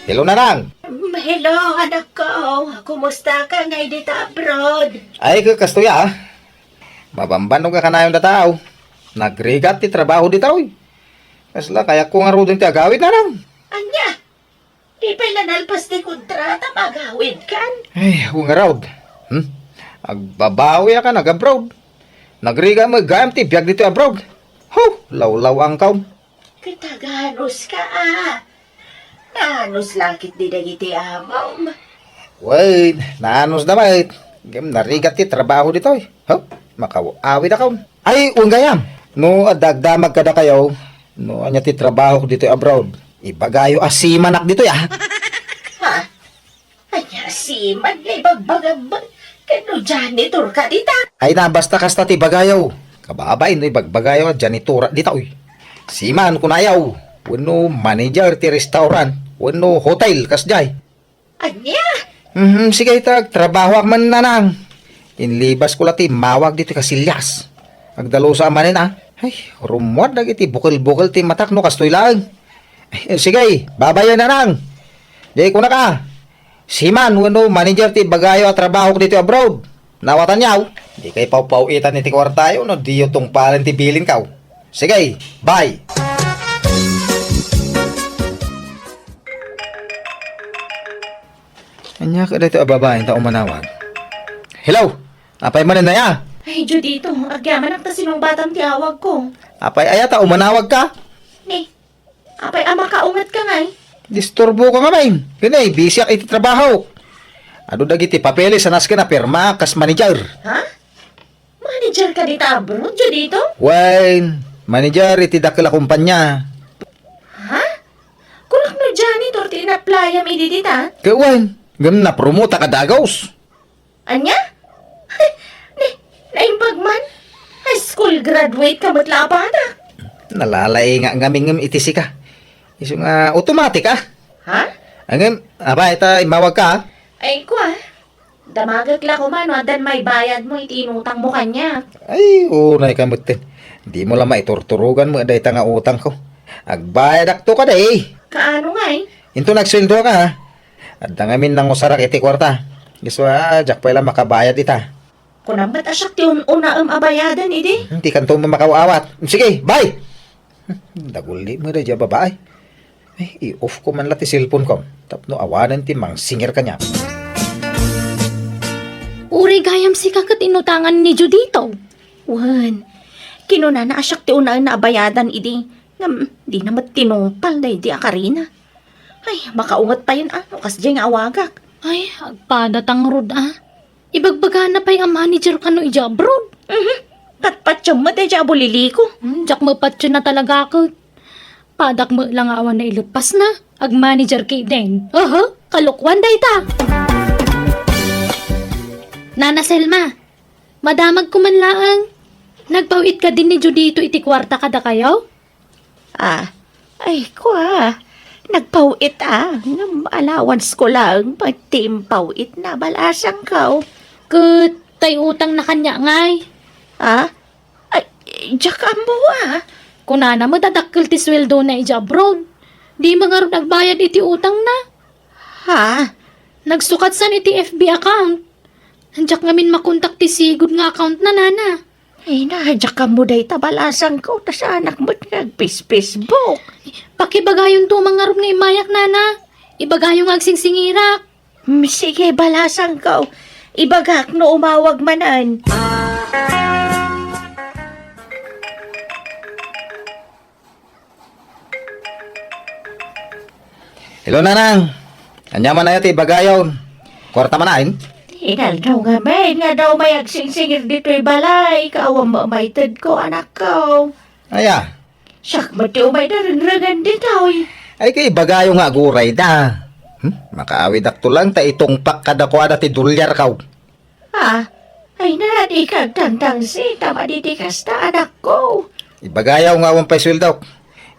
Hello, Nanang. Mm, hello, anakko. Kumustaka ngay dita abroad? Ay, ka-, kastoy a. Mabambannog a kanayon dataw. Nagrigat ti trabaho ditoy. Kasla, kayatko ngaruden ti agawid, Nanang. Ania? Di pay la nalpas ti kontrata, magawidkan? Ay, ngarud. Hmm? Agbabawiak a nag-abroad. Nagrigat met gayam ti biag ditoy abroad. Huh, lawlaw-angko. Ket aganuska a. Naanus la ketdi dagiti amom? Wen, naanusda met. Ngem narigat ti trabaho ditoy. Huh? Makaw-awidakon. Ay, wen gayam. No adda agdamag kadakayo, no ania ti trabahok ditoy abroad, ibagayo a seamanak ditoy, a. Ha? Ania, seaman nga ibagbagam? Ken no janitor ka dita? Ay na, basta kasta ti ibagayo. Kababain no ibagbagayo a janitor ditoy. Seaman, kunayo. Wenno manager ti restaurant, wenno hotel, kasdiay. Ania? Mhm, sige, ita, agtrabahoak man, Nanang. Inlibasko la ti immawag ditoy kasilyas. Agdalusa manen, a. Ay, rummuar dagiti bukel-bukel ti matak no kastoy laeng. Ay, sige, babay, Nanang. Di kunak a. Seaman wenno manager ti ibagayo a trabahok ditoy abroad. Nawatanyo? Dikay pawpaw-itan iti kuartayo no diyo tungpalen ti bilinko. Sige, bye. Ania kadi ti ababain ta umanawag? Hello? Apay manen aya? Ay, Judito, agyamanak ta sinungbatam ti awagko. Apay aya ta umanawagka? Ni, apay a makaungetka ngay? Disturboka ngamin. Ken, busyak iti trabaho. Adu dagiti papeles a nasken a pirma kas manager. Ha? Manager ka dita abroad, Judito? Wen, manager iti dakkel a kumpanya. Ha? Kunak no janitor ti inaplayam idi dita? Ket wen, ngem napromotak a dagus. Ania? Ni, naimbag man? High school graduate ka met la a bata. Nalalaingak ngamin ngem iti sika. Isu nga automatic, a? Ha? Ngem, apay ta immawagka, a? Ay, kua. Damagek la koma no addan maibayadmo iti inutangmo kaniak. Ay, unay ka metten. Dimo la maiturturogan met dayta nga utangko. Agbayadakto kadi. Kaano ngay? Inton agsueldoak, a? Adda ngamin nangusarak iti kuarta. Isu a, diak pay la makabayad ita. Kunam met a siak ti un-unaem a bayaden idi. Hmm, dikanto makaaw-awat. Sige, bye! Daguli met daydiay a babai. Ay, i-off ko man la ti cellphone ko tapno awanen ti mangsingir kaniak. Uray gayam sika ket inutangan ni Judito. Wen, kinunana a siak ti unaenna a bayadan idi. Ngem, dina met tinungpal daydi a karina. Ay, makaunget payen a, no kasdiay nga awagak. Ay, agpadatang rod a. Ibagbagana pay a manager kano idiay abroad. Mhm. Patpatiem met idiay a buliliko. Hmm, diak mapatien a talaga ket. Padak met la nga awan naileppasna. Agmanager ketdin. Aha, kalokuan dayta. Nana Selma, madamagko man laeng. Nagpaw-it kadin ni Judito iti kuarta kadakayo? Ah, ay, kua. Nagpaw-it a, ngem allowance ko laeng pay ti impaw-itna, balasangko. Ket tay utangna kaniak ngay? Ah? Ay, diak ammo a. Kunana met a dakkel ti sueldona idiay abroad. Dimo ngarud agbayad iti utangna. Ha? Nagsukatsan iti F B account. Diak ngamin makontak ti sigud nga accountna, nana. Ay, na, diak ammo dayta, balasangko, ta saanak met nga agpis-Facebook. Pakibagayonto man ngarud nga immayak, nana. Ibagayo nga agsingsingirak. Mm, sige, balasangko. Ibagak no umawag manen. Hello, Nanang. Ania man aya ti ibagayo? Kuarta man ain? Inaldaw ngamin nga adda umay agsingsingir ditoy balay, kaawan mamaytedko, anakko. Aya? Siak met ti umay darengrengen ditoy. Ay, kay ibagayo nga aguray da. Hmm? Makaawidakto lang ta itungpak kadakuada ti dolyarko. Ah, ay na, dika agtangtangsit, ta madi ti kasta, anakko. Ibagayo nga awan pay sueldok.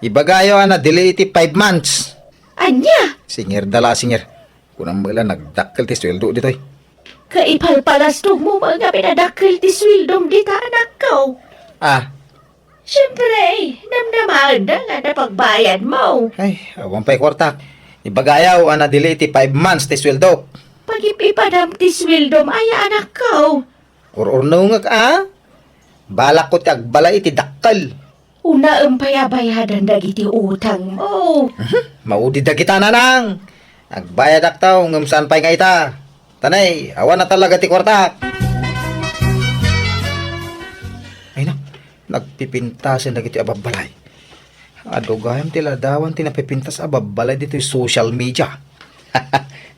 Ibagayo a na-delay iti five months. Ania? Singir da la, singir. Kunam met la nagdakkel ti sueldo ditoy. Kaipalpalastogmo met nga pinadakkel ti sueldom dita, anakko. Ah, Siempre, namnamaenda nga napagbayadmo. Ay, awan pay kuartak. Ibagayo a na-delay ti five months ti sueldok. Pagip-ipadam ti sueldom aya, anakko. Ur-urnongek a. Balakko ti agbalay iti dakkel. Unaem pay a bayadan dagiti utangmo. Mhm. Maudi dagita, Nanang. Agbayadakto, ngem saan pay nga ita. Tanay, awan na talaga ti kuartak. Ay na, nagpipintasen dagiti ababbalay. Adu gayam ti ladawan ti napipintas a babbalay ditoy social media.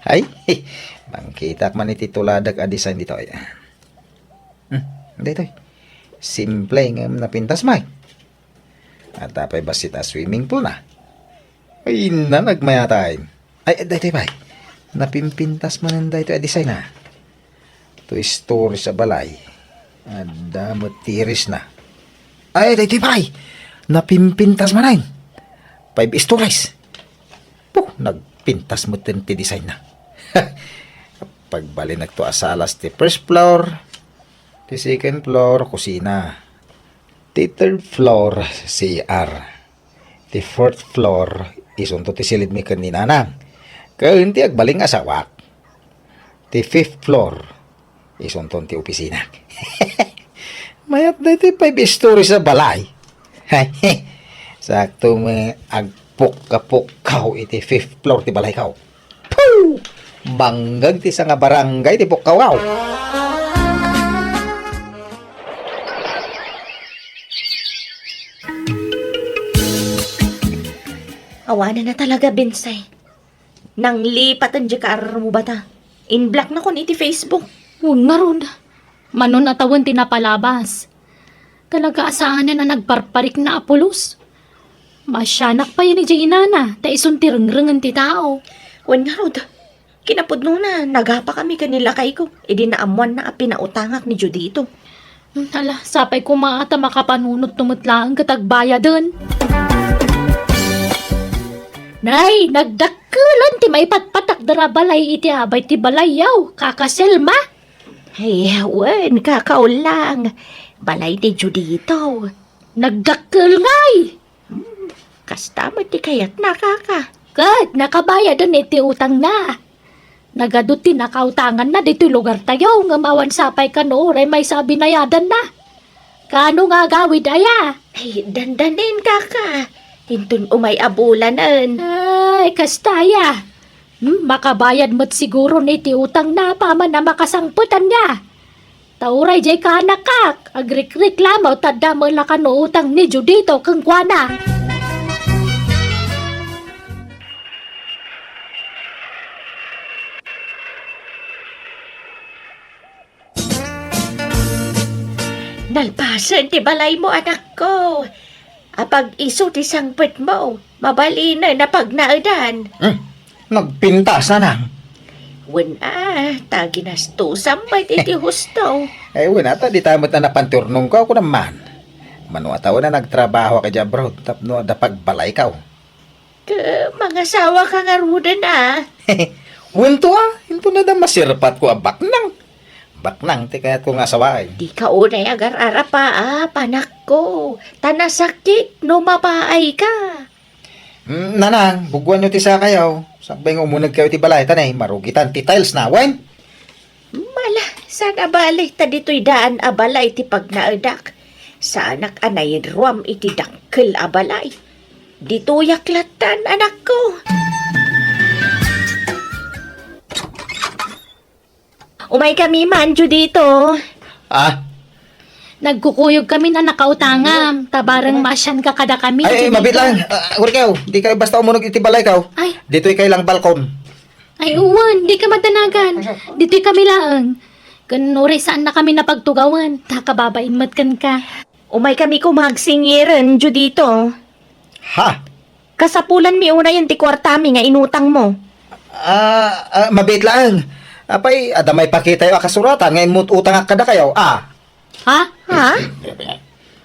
Ay, mangkitak man iti tuladak a design ditoy. Hmm, daytoy. Simple ngem napintas, may. Adda pay bassit a swimming pool na. Ay, na, nagmayat. Ay, daytoy pay. Napimpintas manen daytoy a design na. Two stories a balay. Adda met terrace na. Ay, daytoy pay. Napimpintas manen. Five stories. Puh, nagpintas metten ti design na. Pagbalinekto a salas ti first floor, ti second floor, kusina. Ti third floor, C R. Ti fourth floor, isunto ti silidmi ken ni Nanang. Ken ti agbalin nga asawak. Ti fifth floor, isunton ti opisina. Mayat daytoy five stories a balay. Sakto met agpukka-pukkaw iti fifth floor ti balayko. Puh! Bangag ti sanga barangay ti pukkaw. Awanen na talaga, Binsay. Nanglipaten diay kaarrubata. In-block nakon iti Facebook. Wen ngarud. Manon a tawen ti napalabas. Talaga a saanen a nagparparikna a pulos. Maasianak payen idiay inana, ta isun ti rengrengen ti tao. Wen ngarud, Kinapudnona, nagapakami ken ni lakayko, idi naammoanna a pinautangak ni Judito. Hmm, ala, sapay koma ta makapanunotto met laeng ket agbayaden. Nay, nagdakkelan ti maipatpatakder a balay iti abay ti balayyo, Kaka Selma. Ay, wen, Kaka Ulang. Balay ni Judito. Nagdakkel ngay! Hmm, kasta met ti kayatna, Kaka. Ket nakabayaden iti utangna. Nagadu ti nakautanganna ditoy lugartayo, ngem awan sapay kano uray maysa a binayadanna. Kaano nga agawid aya? Ay, dandanin, Kaka. Inton umay a bulanen. Ay, kasta aya. Hmm, makabayad met siguro ni ti utangna apaman a makasangpet ania. Ta uray diay kaanakak, agrikreklamo ta adda met la kano utang ni Judito kenkuana. Nalpasen ti balaymo, anakko. Apag isu ti sangpetmo, mabalinen a pagnaedan. Hmm, nagpintas, nanang. Wen a, ta ginastosam met iti husto. Ay, wen a, ta dita met a napanturnongko, kunam man. Mano a tawen a nagtrabahoak idiay abroad tapno adda pagbalayko. Ket mangasawaka ngaruden a? Wen to a, inton adda masirpatko a baknang. Baknang ti kayatko nga asawaen. Dika unay agar-arapaap, anakko, ta nasakit no mapaayka. Mm, nanang, buggoanyo ti sakayo. Sakbay nga umunegkayo iti balay, ta nay, marugitan ti tilesna, wen? Mala, saan a bale, ta ditoy daan a balay ti pagnaedak. Saanak a nainruam iti dakkel a balay. Ditoyak lattan, anakko. Umaykami man, Judito. Ah? Nagkukuyogkami a nakautangam, ta bareng maasianka kadakami, Judito. Ay, mabit lang. Ah, Urikaw, dika basta umuneg iti balayko. Ay. Ditoy kay lang balkon. Ay, uwan, dika madanagan. Ditoy kami laeng. Ken uray saannakami a pagtugawen, ta kababain met kenka. Umaykami koma agsingiren, Judito. Ha? Kasapulanmi unayen ti kuartami nga inutangmo. Ah, ah, mabit laeng. Apay, adda maipakitayo a kasuratan nga immut-utangak kadakayo, a? Ha? Ha?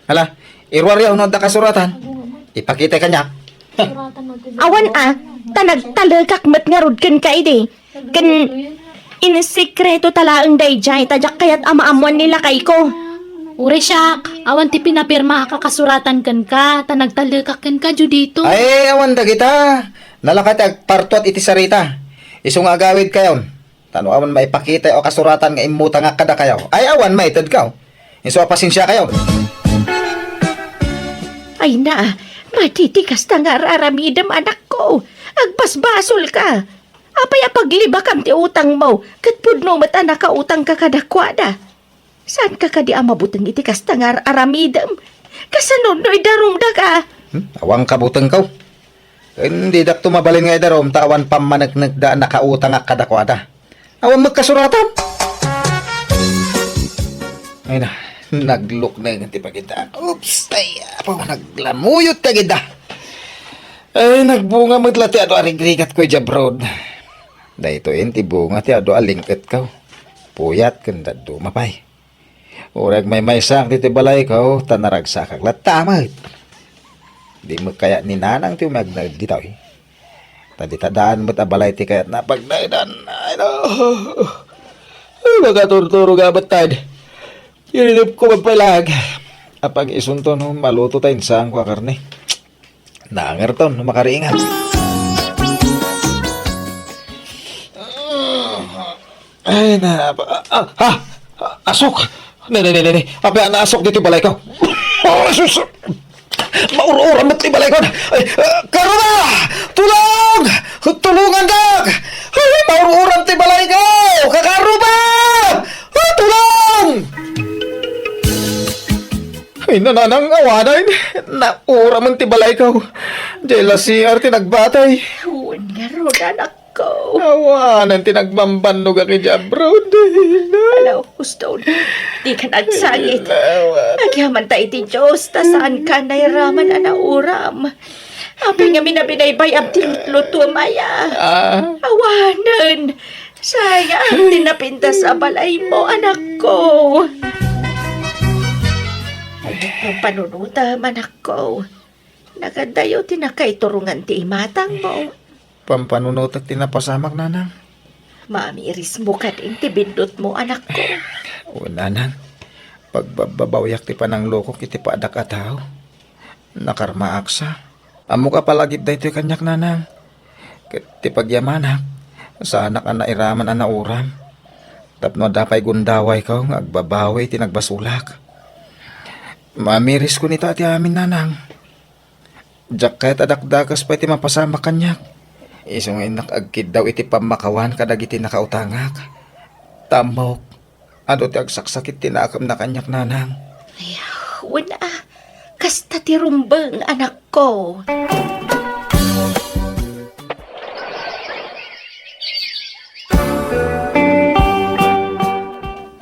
Hala, iruaryo no adda kasuratan. Ipakitay kaniak. Awan a, ta nagtalekak met ngarud kenka idi. Ken insekreto ta laeng daydiay, ta diak kayat a maammoan ni lakayko. Uray siak, awan ti pinapirmaak a kasuratan kenka, ta nagtalekak kenka, Judito. Ay, awan dagita. Nalaka ti agpartuat iti sarita. Isu nga agawidkayon. Ta no awan maipakitayo a kasuratan nga immutangak kadakayo, ay awan maitedkayo. Isu a pasensiakayo. Ay na, madi ti kasta nga ar-aramidem, anakko. Agbasbasolka. Apay a paglibakam ti utangmo, ket pudno met a nakautangka kadakuada? Saanka kadi a mabuteng iti kasta nga ar-aramidem? Kasano no idarumdaka? Hmm? Awan kabutengko. Ken didakto mabalin nga idarum ta awan pammaneknekda a nakautangak kadakuada. Awan met kasuratan. Ay na, naglukneng ti pagita. Oops, ay, apo, naglamuyot ti agida. Ay, nagbunga met la ti adu a rigrigatko idiay abroad. Daytoyen ti bunga ti adu a ling-etko. Puyat ken dadduma pay. Uray agmaymaysaak ditoy balayko, ta naragsakak latta met. Di met kayat ni Nanang ti umagnaed ditoy. Ta dita daan met a balay ti kayatna a pagnaedan. Ay, no. Ay, makaturturog a met, Tad. Iridipko man pay laeng. Apag isunto no maluto ta insaanko a karne. Nangerton no makariingat. Ay, na, ah, ah, ah, asok! Ne, ne, ne, ne, ne. Apay a naasok ditoy balayko? Oh, sus! Maur-uram met ti balayko. Ay, ah, Karuba! Tulong! Tulungandak! Ay, maur-uram ti balayko! Kakaruba! Ah, tulong! Ay, nananang awanen. Nauramen ti balayko. Diay la C R ti nagbatay. Wen ngarud, anakko. Awanen ti nagbambannogak idiay abroad. Ala, husto. Dika agsangit. Awanen. Agyamanta iti Dios, ta saanka nairaman a nauram. Apay ngamin a binaybay-am ti lutlutuem aya? Ah. Awanen. Sayang ti napintas a balaymo, anakko. Ay, pampanunutem, anakko. Nagadayo ti nakaiturongan ti imatangmo. Pampanunotek ti napasamak, nanang. Maamirismo kadin ti binnutmo, anakko. O, nanang, pagbabbabawiak ti pananglokok iti padak a tao. Nakarmaak sa. Ammok a palagip daytoy kaniak, nanang. Ket ti pagyamanak, saanak a nairaman a nauram. Tapno adda pay gundawayko nga agbabawi iti nagbasolak. Maamiris kunita ti amin, nanang. Diak kayat a dakdakes pay ti mapasamak kaniak. Isu nga innak agkiddaw iti pammakawan kadagiti nakautangak. Ta ammok, adu ti agsaksakit ti nakemna kaniak, nanang. Ay, wen a, kasta ti rumbeng, anakko.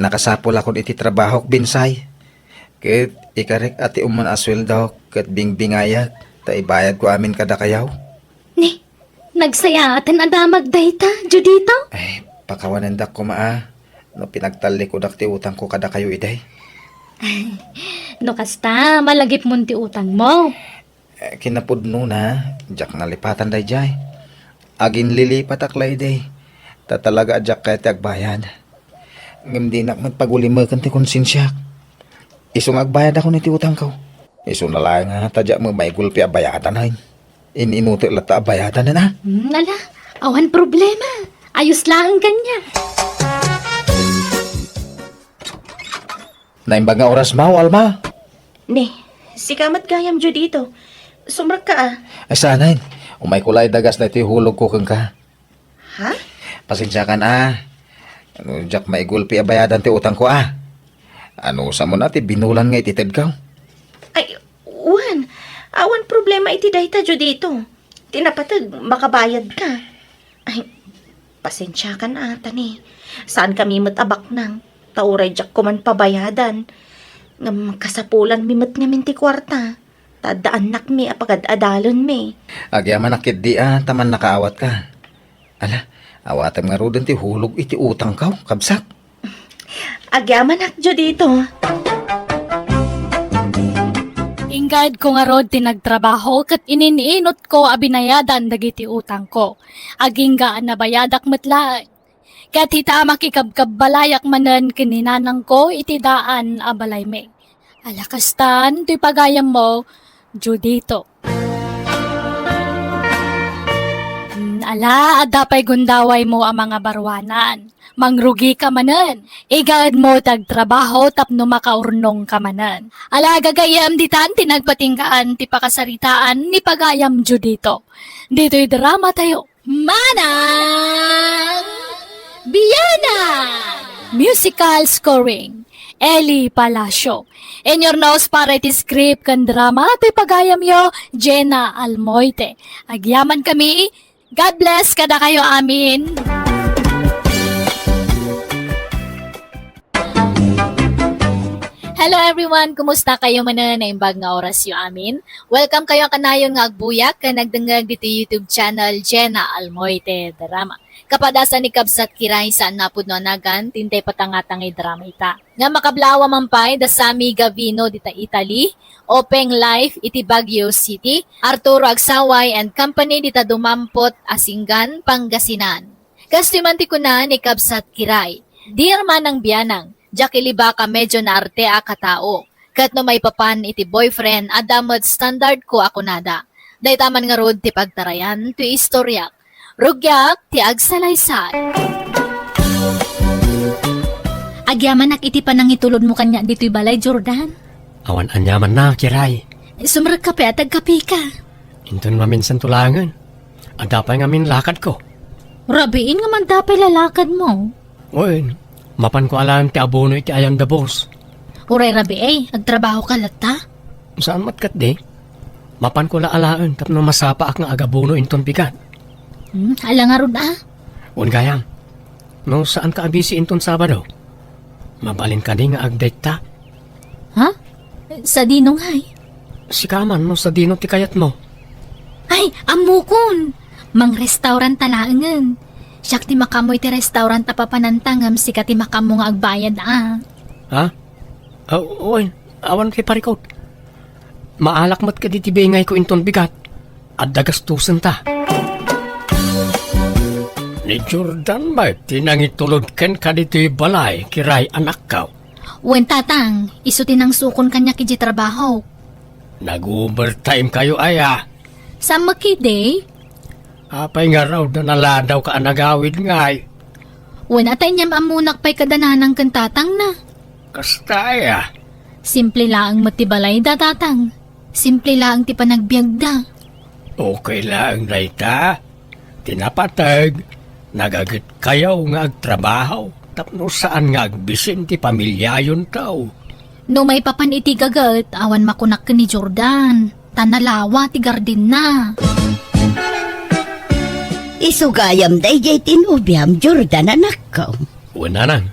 Nakasapulakon iti trabahok, Binsay. Ket ikarek a ti umman a sueldok ket bingbingayek ta ibayadko amin kadakayo. Ni, nagsayaaten a damag dayta, Judito? Ay, pakawanendak koma a no pinagtallikudak ti utangko kadakayo idi. No kasta, malagipmon ti utangmo. Eh, kinapudnona, diak nalipatan daydiay. Aginlilipatak la idi, ta talaga a diak kayat ti agbayad. Ngem dinak met pagulimeken ti konsensiak. Isu nga agbayadakon iti utangko. Isuna laeng a ta diak met maigulpi a bayadanen. In-inutek latta a bayadanen a. Hmm, ala, awan problema. Ayos laeng kaniak. Naimbag nga orasmo, Alma. Ni, sika met gayam, Judito. Sumrekka a. Ay, saanen. Umayko la idagas daytoy hulogko kenka. Ha? Pasensiakan a. Ano, diak maigulpi a bayadan ti utangko a. Anusamon a ti binulan nga ititedko? Ay, wen. Awan problema iti dayta, Judito. Ti napateg, makabayadka. Ay, pasensiakan a, ta ni, saankami met a baknang, ta uray diak koman pabayadan. Ngem kasapulanmi met ngamin ti kuarta, ta adda annakmi a pagad-adalenmi. Agyamanak ketdi a, ta mannakaawatka. Ala, awatem ngaruden ti hulog iti utangko, kabsat. Agyamanak, Judito. Inggayadko ngarud ti nagtrabaho ket inin-inutko a binayadan dagiti utangko. Agingga a nabayadak met laeng. Ket ita a makikabkabbalayak manen ken ni nanangko iti daan a balaymi. Ala kastan toy pagayammo, Judito. Hmm, ala, adda pay gundawaymo a mangabaruanan. Mangrugika manen. Igaedmo ti agtrabaho tapno makaurnongka manen. Ala, gagayyem, ditan ti nagpatinggaan ti pakasaritaan ni pagayam Judito. Ditoy dramatayo. Manang Biana! Musical scoring, Eli Palacio. Inyurnos para iti script ken drama ti pagayamyo, Jenna Almoite. Agyamankami, God bless kadakayo amin. Hello everyone! Kumusta kayo manen? Naimbag nga orasyo amin. Welcome kayo kanayon nga agbuyak ken nagdengngeg ditoy YouTube channel Jenna Almoite Drama. Kapadasan ni Kabsat Kiray saan napudno a nagan, ti intay patangatangay drama ita. Nga makablaawa man pay da Sammy Gavino dita Italy, Openg Life iti Baguio City, Arturo Agsaway and Company dita Dumampot, Asingan, Pangasinan. Kastoy man ti kuna ni Kabsat Kiray, Dear Manang Bianang, diak ilibak a medyo naarte a katao. Ket no maipapan iti boyfriend, adda met standard ko a kunada. Dayta man ngarud ti pagtarayan ti istoriak. Rugiak ti agsalaysay. Agyamanak iti panangitulodmo kaniak ditoy balay, Jordan. Awan aniamanna, Kiray. Sumrekka pay a tagkapika. Inton maminsan to laengen. Adda pay ngamin lakadko. Rabiin nga adda pay lalakadmo. Wen, mapanko alaen ti abono iti ayan da boss. Uray rabii, agtrabahoka latta? Saan met ketdi. Mapanko la alaen tapno masapaak nga agabono inton bigat. Hmm, ala ngarud a? Wen gayam. No saanka a busy inton Sabado, mabalin kadi nga agdate ta? Ha? Sadino ngay? Sika man no sadino ti kayatmo. Ay, ammokon! Mangrestaurant ta laengen. Siak ti makaammo iti restaurant a papananta ngem sika ti makaammo nga agbayad, a. Ha? Ah, wen, awan ti parikut. Maalak met kadi ti bingayko inton bigat. Adda gastusenta. Ni Jordan met ti nangitulod kenka ditoy balay, Kiray, anakko. Wen, Tatang, isu ti nangsukon kaniak idiay trabaho. Nag-overtime kayo, aya? Saan met ketdi? Apay ngarud a naladawka a nagawid ngay? Wen, ata inyam ammonak pay kada nanang ken tatangna. Kasta aya? Simple laeng met ti balayda, Tatang. Simple laeng ti panagbiagda. Okay laeng dayta. Ti napateg, nagagetkayo nga agtrabaho tapno saan nga agbisin ti pamiliayonto. No maipapan iti gaget, awan makunak ken ni Jordan, ta nalawa ti gardenna. Isu gayam daydiay ti nobiam, Jordan, anakko. Wen, nanang.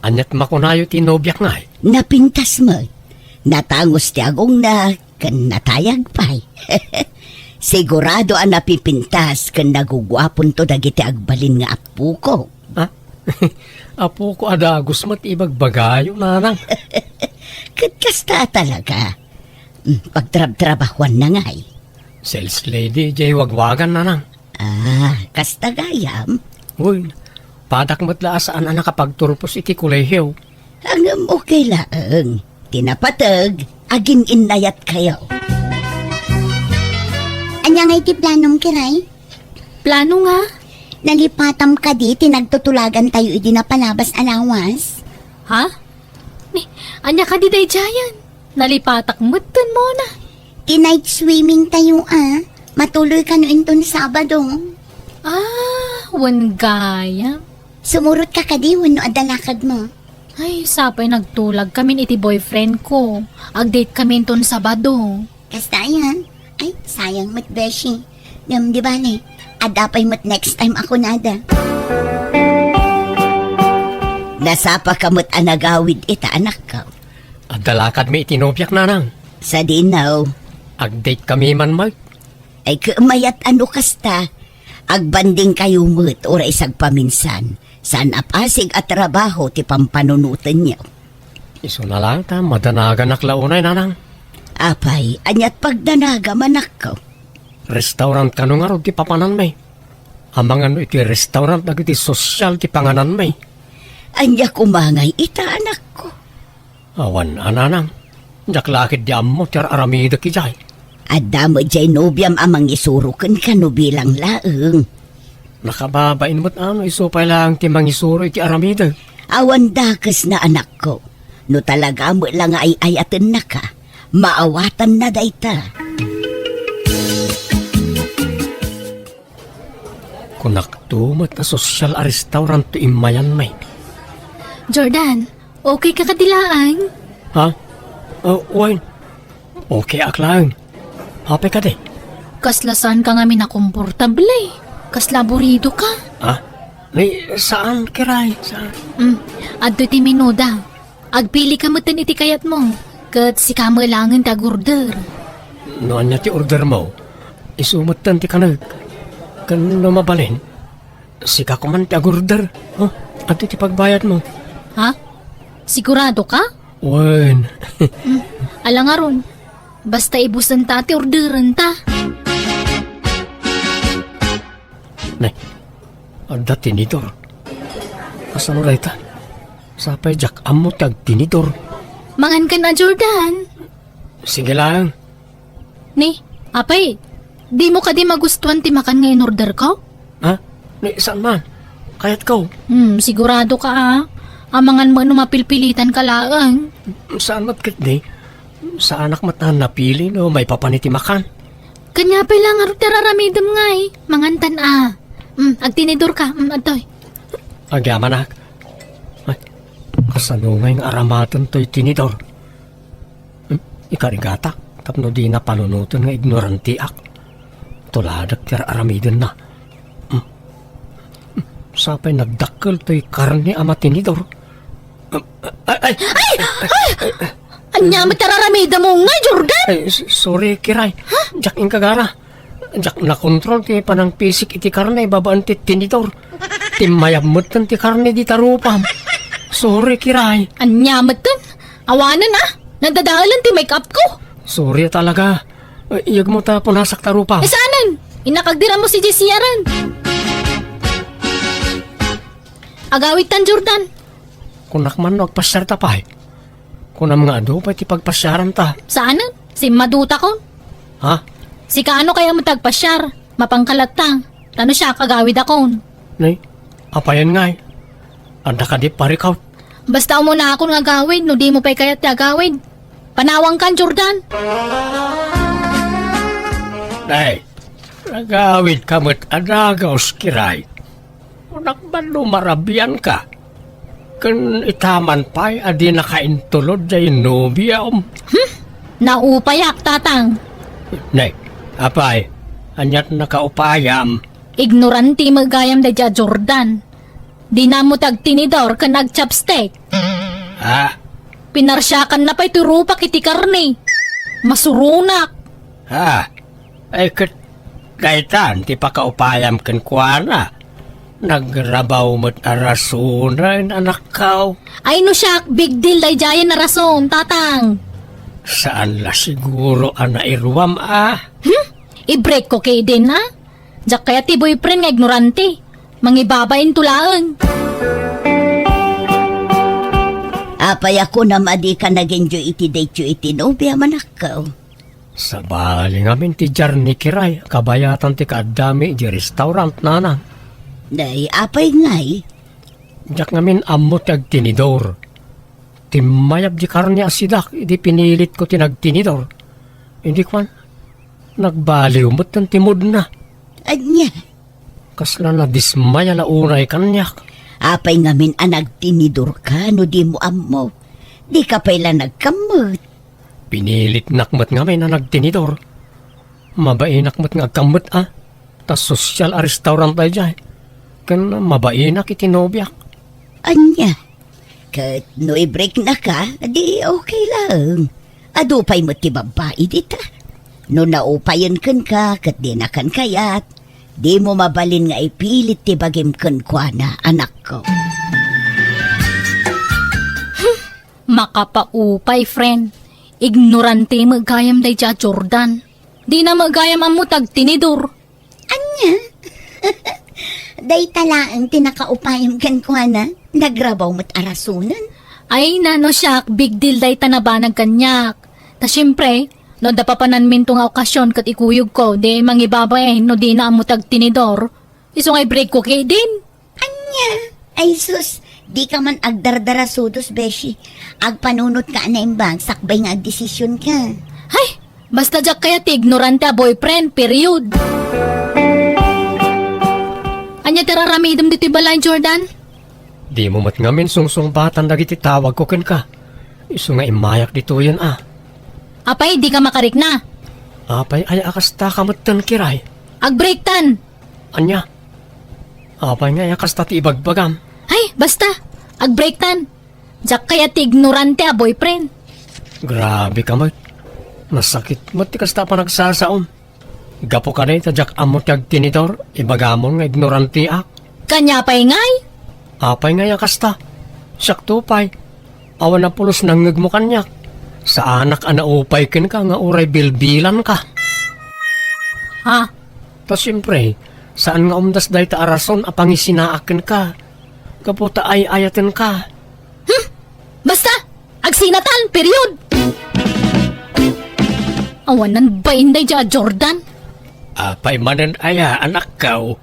Aniat makunayo ti nobiak ngay? Napintas met. Natangus ti agongna ken natayag pay. Sigurado a napipintas ken naguguaponto dagiti agbalin nga appoko. Ha? Appoko a dagus met ibagbagayo, nanang. Ket kasta talaga. Mm, pagtrabtrabahuanna ngay. Sales lady, jay wagwagan, nanang. Ah, kasta gayam? Uy, padak met la a saan a nakapagturpos iti kolehiyo. Ngem okay laeng. Ti napateg, agin-innayat kayo. Ania ngay ti planom, Kiray? Plano nga? Nalipatam kadi ti nagtutulagan tayo idi napalabas a lawas? Ha? Ni, ania kadi daydiayen? Nalipatak metten, Mona. Ti night swimming tayo, a. Matuloy kano inton Sabado. Ah, wen gayam. Sumurot ka kadi wenno adda lakad mo? Ay, sapay nagtulag kamin iti boyfriend ko. Ag-date kami inton Sabado. Kasta aya? Ay, sayang met, beshi. Ngem di bale, adda pay met next time a kunada. Nasapa ka met a nagawid ita, anakko. Adda lakadmi iti nobiak, nanang. Sadino? Ag-date kami man, Mark. Ay, ket mayat a no kasta. Agbanding kayo met, uray sagpaminsan. Saan a pasig a trabaho ti pampanunotenyo? Isuna laeng ta madanaganak la unay, nanang. Apay, aniat pagdanagam, anakko? Restaurant kano ngarud ti papananmi? Amangan no iti restaurant dagiti sosyal ti pangananmi. Ania koma ngay ita, anakko? Awan a, nanang. Diak la ketdi ammo ti ar-aramidek idiay. Adda met diay nobiam a mangisuro kenka no bilang laeng. Nakababain met a no isu pay laeng ti mangisuro iti aramidek. Awan dakesna, anakko. No talaga met la nga ay-ayatennaka, maawatanna dayta. Kunakto met a sosyal a restaurant ti immayanmi. Jordan, okay ka kadi laeng? Ha? Oh, wen. Okay ak laeng. Apay kadi? Kasla saan ka ngamin a komportable. Kasla aburido ka. Ha? Ni, saan, Kiray? Saan? Mm, adtoy ti menuda. Agpili ka metten iti kayatmo, ket sika met laengen ti agorder. No ania ti ordermo, isu metten ti kanek. Ken no mabalin, sika koman ti agorder. Oh, adtoy ti pagbayadmo. Ha? Sigurado ka? Wen. Mm, ala ngarud. Basta ibusenta ti orderenta. Nay, adda tinidor. Kasano dayta? Sapay diak ammo ti agtinidor. Mangan ka na, Jordan. Sige lang. Ni, apay, dimo kadi magustuhan ti makan nga inorder ko? Ha? Ni, saan man? Kayat ko. Hmm, sigurado ka, ah. Amangan mo no mapilpilitan ka laeng. Saan met ketdi? Saanak met a napili no maipapan iti makan. Kanya pay lang ngarud ti ar-aramidem ngay. Mangantan a. Mm, agtinidor ka. Mm, adtoy. Agyamanak. Ay, kasano ngay nga aramaten toy tinidor? Hmm, ikarigatak, tapno dina panunoten nga ignorantiak. Tuladak ti ar-aramidenna. Hmm. Sapay nagdakkel toy karne a matinidor. Ay, ay, ay, ay, ay, ay. Ania met ti ar-aramidem ngay, Jordan? Ay, s-, sorry, Kiray. Ha? Diak inkagara. Diak nakontrol ti panangpisik iti karne babaen ti tinidor. Timmayab metten ti karne dita rupam. Sorry, Kiray. Ania metten? Awanen, ah. Nadadaelen ti make-up ko. Sorry talaga. Eh, iyegmo ta punasak ta rupam. Eh, saanen? Innak agdiram mo si J C R-en. Agawidtan, Jordan. Kunak man no agpasiarta pay. Kunam nga adu pay ti pagpasiaranta. Saanen? Simmadutakon. Ha? Sika, ano kaya mo ti agpasiar? Mapanka latta. Ta no siak, agawidakon. Nay, apayen ngay? Adda kadi parikaw? Basta umunakon nga agawid, no dimo pay kayat ti agawid. Panawangkan, Jordan. Nay, agawidka met a dagus, Kiray. Kunak man no marabianka. Ken itaman pay a dinaka intulod diay nobiam. Hmm? Naupayak, Tatang. Nay, apay, aniat nakaupayam? Ignorante met gayam daydiay a Jordan. Dina ammo ti agtinidor ken agchopstick. Ha? Pinarsiakanna pay ti rupak iti karne. Masuronak. Ha? Ay, ket daytan ti pakaupayam kenkuana. Nagrabaw met a rasonen, anakko. Ay, no siak, big deal daydiayen a rason, Tatang. Saan la siguro a nairuam, a? Hmm? I-break ko ketdin, a? Diak kayat ti boyfriend nga ignorante. Mangibabainto laeng. Apay a kunam a dika nag-enjoy iti date-yo iti nobiam, anakko? Sabali ngamin ti jarni, Kiray, kabayatan ti kaaddami idiay restaurant, nanang. Nay, apay ngay? Diak ngamin ammo ti agtinidor. Timmayab di karne a sidak idi pinilitko ti nagtinidor. Idi kuan, nagbaliw metten ti moodna. Ania? Kasla nadismaya la unay kaniak. Apay ngamin a nagtinidorka no dimo ammo? Dika pay la nagkammet. Pinilitnak met ngamin a nagtinidor. Mabainak met nga agkammet, a. Ta sosyal a restaurant daydiay. Ken mabainak iti nobiak. Ania? Ket no i-breaknaka, di okay laeng. Adu pay met ti babbai dita. No naupayen kenka ket dinakan kayat, dimo mabalin nga ipilit ti bagim kenkuana, anakko. Makapaupay, friend. Ignorante met gayam daydiay a Jordan. Dina met gayam ammo ti agtinidor. Ania? Dayta laeng ti nakaupayam kenkuana, nagrabaw met a rasonen. Ay, nano siak, big deal dayta nabanag kaniak. Ta siempre, no adda papananminto nga okasion ket ikuyogko, di mangibabain no dina ammo ti agtinidor. Isu nga i-break ko ketdin. Ania? Ay sus, dika man agdardarasudos, beshi. Agpanunotka a naimbag sakbay nga agdesisionka. Hay, basta diak kayat ti ignorante a boyfriend, period. Ania ti ar-aramidem ditoy balay, Jordan? Dimo met ngamin sungsungbatan dagiti tawagko kenka. Isu nga immayak ditoyen, a. Apay, dika makarikna? Apay aya a kasta ka metten, Kiray? Ag-breaktan! Ania? Apay nga aya kasta ti ibagbagam? Ay, basta! Ag-breaktan! Diak kayat ti ignorante a boyfriend. Grabe ka met. Nasakit met ti kasta a panagsasaom. Gapu kadi ta diak ammo ti agtinidor, ibagamon nga ignoranteak. Kaniapay ngay? Apay ngay a kasta? Siakto pay. Awan a pulos nangngegmo kaniak. Saanak a naupay kenka nga uray bilbilanka. Ha? Ta siempre, saan nga umdas dayta a rason a pangisinaak kenka. Gapu ta ay-ayatenka. Hmm? Basta, agsinatan, period! Awanan bain daydiay a Jordan. Apay manen aya, anakko?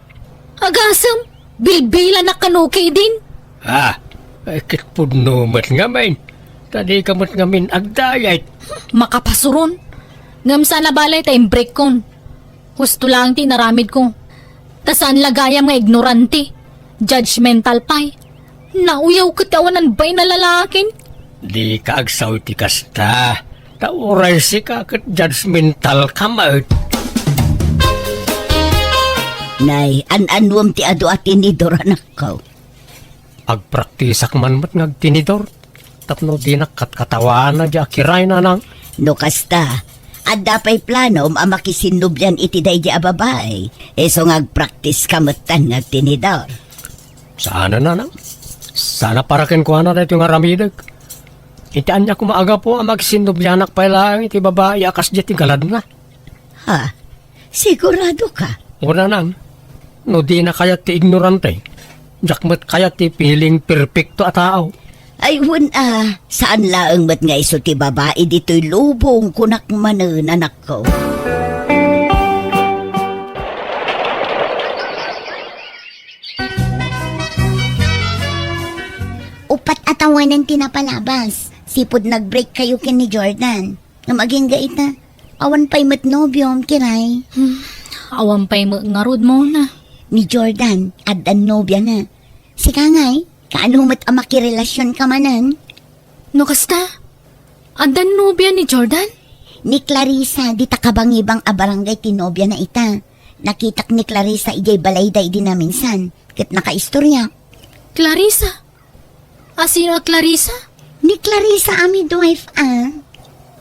Agasem, bilbilanak kano ketdin. Ah, ay, ket pudno met ngamin. Ta dika met ngamin agdayet. Makapasuron. Ngem saan a bale ta imbrekkon. Husto laeng ti inaramidko. Ta saan la gayam nga ignorante. Judgmental pay. Nauyaw ket ti awanan bain a lalakin. Dika agsaw iti kasta. Ta uray sika ket judgmental ka met. Nay, an-anuem ti adu a tinidor, anakko? Agpraktisak man met nga agtinidor tapno dinak katkatawana diay a Kiray, nanang. No kasta, Adda pay planom a makisinnublian iti daydi a babai, isu nga agpraktiska metten nga agtinidor. Saan a, nanang? Saan a para kenkuana daytoy nga aramidek. Iti ania koma a gapu a makisinnublianak pay laeng iti babai a kasdiay ti galadna? Ha? Sigurado ka? O, nanang, no dina kayat ti ignorante, diak met kayat ti piling perpekto a tao. Ay, wen a, saan laeng met nga isu ti babai ditoy lubong, kunak manen, anakko. Upat a tawenan ti napalabas. Sipud nag-break kayo ken ni Jordan. Ngem agingga ita, awan pay met nobiom, Kiray. Hmm, awan pay met ngarud, Mona. Ni Jordan, addan nobiana. Sika ngay, kaano met a makirelasionka manen? No kasta, addan nobia ni Jordan? Ni Clarissa, dita kabangibang a barangay ti nobiana ita. Nakitak ni Clarissa idiay balayda idi naminsan, ket nakaistorya. Clarissa? Asino a Clarissa? Ni Clarissa a midwife, a.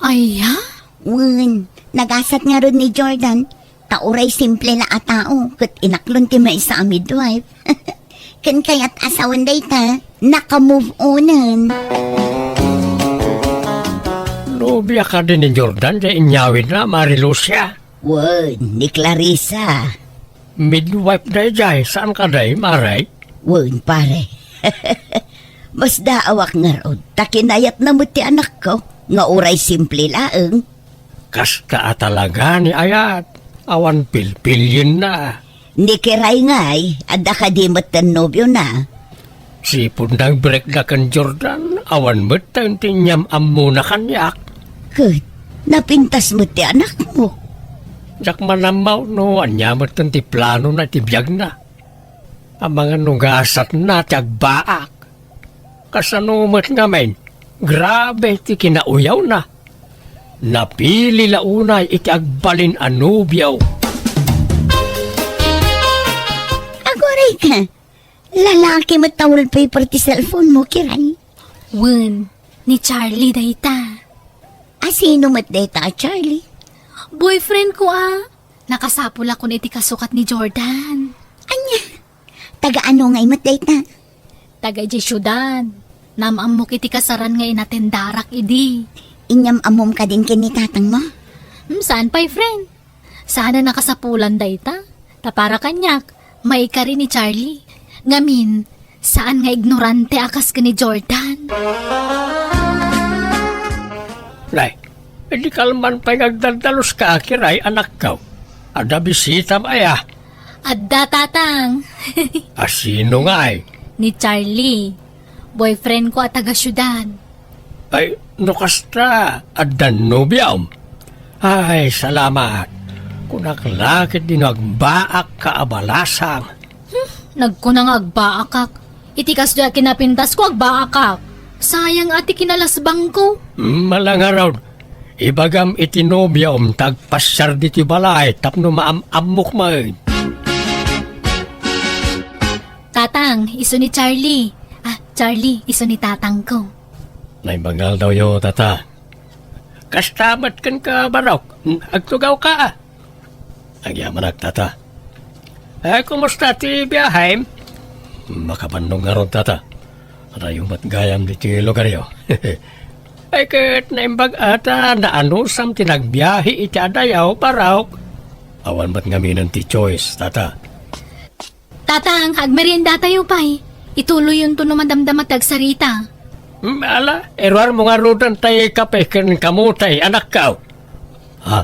Aya? Wen, nagasat ngarud ni Jordan, ta uray simple la a tao, ket inaklon ti maysa a midwife. Ken kayat a sawen dayta, naka-move onen. Nobia kadi ni Jordan diay inyawidna, Mari Lucia? Wen, ni Clarissa. Midwife daydiay, saan kadi, Mari? Wen, pare. Masdaawak ngarud, ta kinayatna met ti anakko, nga uray simple laeng. Kasta a talaga ni ayat, awan pilpilienna. Ni Kiray ngay, adda kadi metten nobiona? Sipud nag-breakda ken Jordan, awan metten ti inyam-ammona kaniak. Ket, napintas met ti anakmo. Diak manammaw no ania metten ti planona iti biagna. Amangan no gasatna ti agbaak. Kasano met ngamin, grabe ti kinauyawna. Napili la unay iti agbalin a nobio. Aguray ka, lalaki met ta wallpaper ti cellphone mo, Kiray. Wen, ni Charlie dayta. Asino met dayta a Charlie? Boyfriend ko a. Nakasapulakon iti kasukat ni Jordan. Ania? Taga ano ngay met dayta? Taga idiay siudad. Naam-ammok iti kasaran nga inatendarak idi. Inyam-ammom kadin ken ni tatangmo? Hmm, saan pay, friend? Saan a nakasapulan dayta? Ta para kaniak, maikari ni Charlie. Ngamin, saan nga ignorante a kas ken ni Jordan. Nay, idi kalman pay nga agdaldaluska, Kiray, anakko. Adda bisitam aya? Adda, Tatang. Asino ngay? Ni Charlie. Boyfriend ko a taga-siudad. Ay, no kasta, adda nobiom? Ay, salamat. Kunak la ket dino agbaakka a balasang. Hmm, nagkuna nga agbaakak. Iti kasdi a kinapintasko, agbaakak. Sayang a ti kinalasbangko. Mala ngarud, ibagam iti nobiom ta agpasiar ditoy balay tapno maam-ammok met. Tatang, isu ni Charlie. Ah, Charlie, isu ni tatangko. Naimbag nga aldawyo, Tata. Kasta met kenka, Barok. Agtugawka, a. Agyamanak, Tata. Eh, kumusta ti biahem? Makabannog ngarud, Tata. Adayo met gayam ditoy lugaryo. Ay, ket naimbag a ta naanusam ti nagbiahe iti adayo, Barok. Awan met ngaminen ti choice, Tata. Tatang, agmeriendatayo pay. Ituloyonto no madamdama ti agsarita. Hmm, ala, iruarmo ngaruden tay kape ken kamote, anakko. Ha?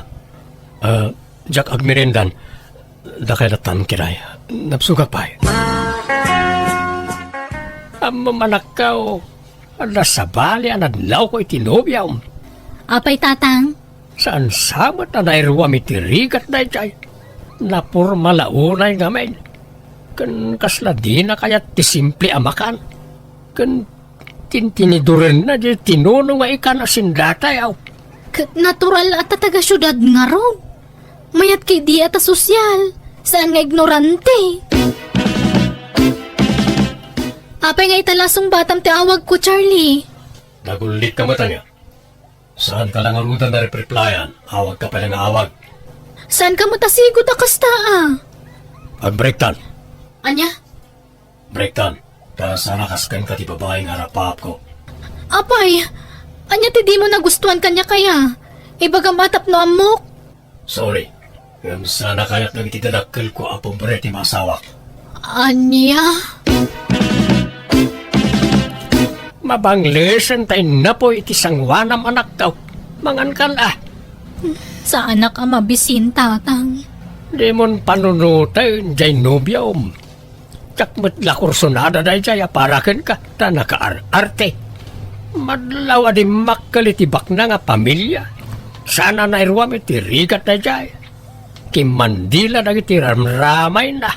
Ah, diak agmeriendan. Dakay lattan, Kiray. Nabsogak pay. Ammom, anakko, adda sabali a nadlawko iti nobiom. Apay, Tatang? Saan sa met a nairuam iti rigat daydiay. Naporma la unay ngamin. Ken kasla dina kayat ti simple a makan. Ken tintinidorenna di tinuno nga ikan a sindatayaw. Ket natural a ta taga-siudad ngarud. Mayat ket di a ta sosyal. Saan nga ignorante. Apay nga ita la sungbatam ti awagko, Charlie? Nagullitka met ania? Saanka la ngaruden a repreplyan. Awagka pay la nga awag. Saanka met a sigud a kasta, a? Agbreaktan. Ania? Breaktan. Ta saan a kaskenka ti babai nga arapaapko. Apay, ania ti dimo nagustuan kaniak aya? Ibagam a tapno ammok. Sorry. Ngem saan a kayat dagiti dadakkelko a pobre ti maasawak. Ania? Mabanglesen ta innapoy iti sangoanam, anakko. Mangankan a. Saanak a mabisin, tatang. Dimon panunoten jay nobiom. Diak met la kursonada dayjay a para kenka, ta nakaar-arte. Madlaw a dimmakkel iti baknang a pamilia. Saan a nairuam iti rigat dayjay. Kimmandila dagiti ramramayna.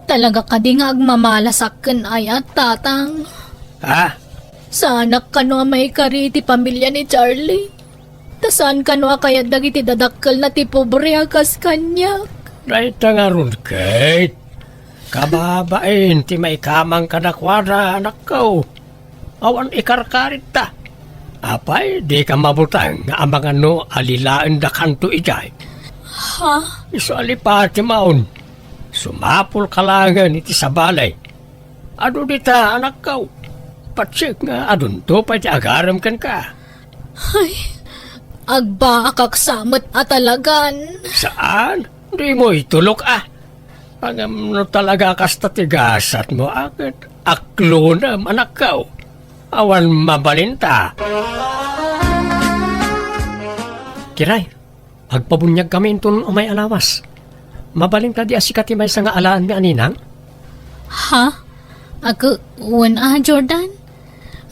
Talaga kadi nga agmamalasak ken ayat, tatang? Ha? Saanak kano a maikari iti pamilia ni Charlie? Ta saan kano a kayat dagiti dadakkelna ti pobre a kas kaniak? Dayta ngarud, Kate. Kababain ti maikamang kadakuada, anakko. Awan ikarkarit ta. Apay, dika mabuteng nga amangan no alilaendakanto idiay. Ha? Isu a lipatim, awan. Sumapulka laengen iti sabali. Adu dita, anakko. Patsek nga adunto pay ti agarem kenka. Ay, agbaakak sa met a talagan. Saan? Dimo itulok a. Ngem no talaga kasta ti gasatmo, a ket aklonem, anakko. Awan mabalinta. Kiray, agpabuniagkami inton umay a lawas. Mabalinta di a sika ti maysa nga alaenmi a ninang? Ha? Ag-, wen a, Jordan?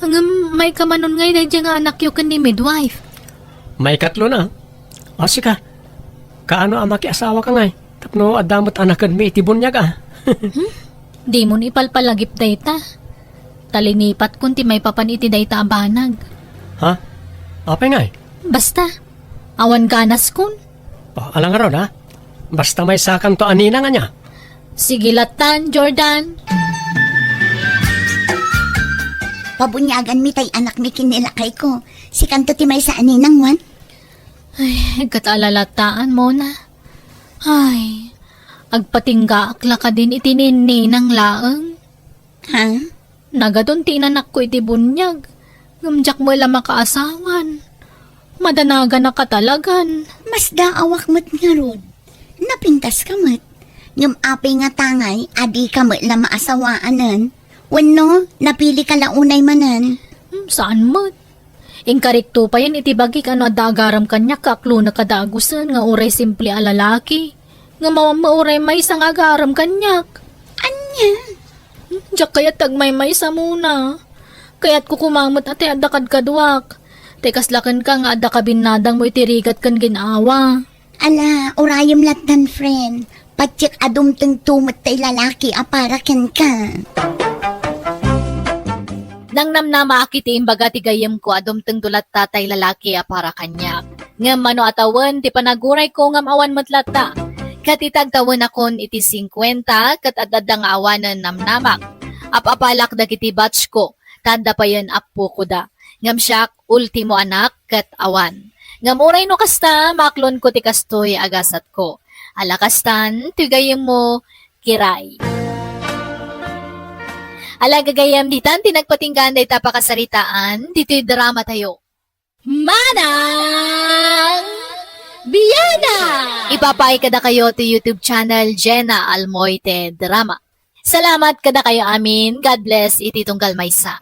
Ngem maikamanon ngay daydiay nga anakyo ken ni midwife? Maikatlo na. O sika, kaano a makiasawaka ngay? Tapno adda met anakenmi iti buniag a. Hmm? Dimon ipalpalagip dayta. Ta linipatkon ti maipapan iti dayta a banag. Ha? Apay ngay? Basta, awan ganaskon. O, ala ngarud, ha? Basta maysakanto a ninang ania. Sige latan, Jordan. Pabuniaganmi tay anakmi ken ni lakayko. Sikanto ti maysa a ninang, wen? Ay, ket ala lataan, Mona. Ay, agpatinggaak la kadin iti ninang laeng. Ha? Nagadun ti inanakko iti buniag, ngem diak met la makaasawan. Madanaganak a talagan. Masdaawak met ngarud. Napintaska met. Ngem apay ngata ngay a dika met la maasawaanen? Wenno, napilika la unay manen? Hmm, saan met. Inkarikto payen iti bagik a no adda agarem kaniak, kaklonek a dagusen nga uray simple a lalaki. Ngem awan met uray maysa nga agarem kaniak. Ania? Hmm, diak kayat ti agmaymaysa, Mona. Kayatko koma met a ti adda kadkaduak. Ti kasla kenka nga adda kabinnadangmo iti rigat ken gin-awa. Ala, urayem lattan, friend. Patiek a dumtengto met tay lalaki a para kenka. Nangnamnamaak iti imbaga ti gayyemko a dumtengto latta tay lalaki a para kaniak. Ngem mano a tawen ti panagurayko ngem awan met latta. Ket iti agtawenakon iti singkuenta ket ad-adda nga awanen namnamak. Ap-apalak dagiti batchko, ta adda payen appokoda. Ngem siak, ultimo anak, ket awan. Ngem uray no kasta, maaklonko ti kastoy a gasatko. Ala kastan, ti gayyemmo, Kiray. Ala gagayyem, ditan ti nagpatinggaan dayta pakasaritaan, ditoy drama tayo. Manang Biana! Ipapaay kadakayo ti YouTube channel Jenna Almoite Drama. Salamat kadakayo amin. God bless iti tunggal maysa.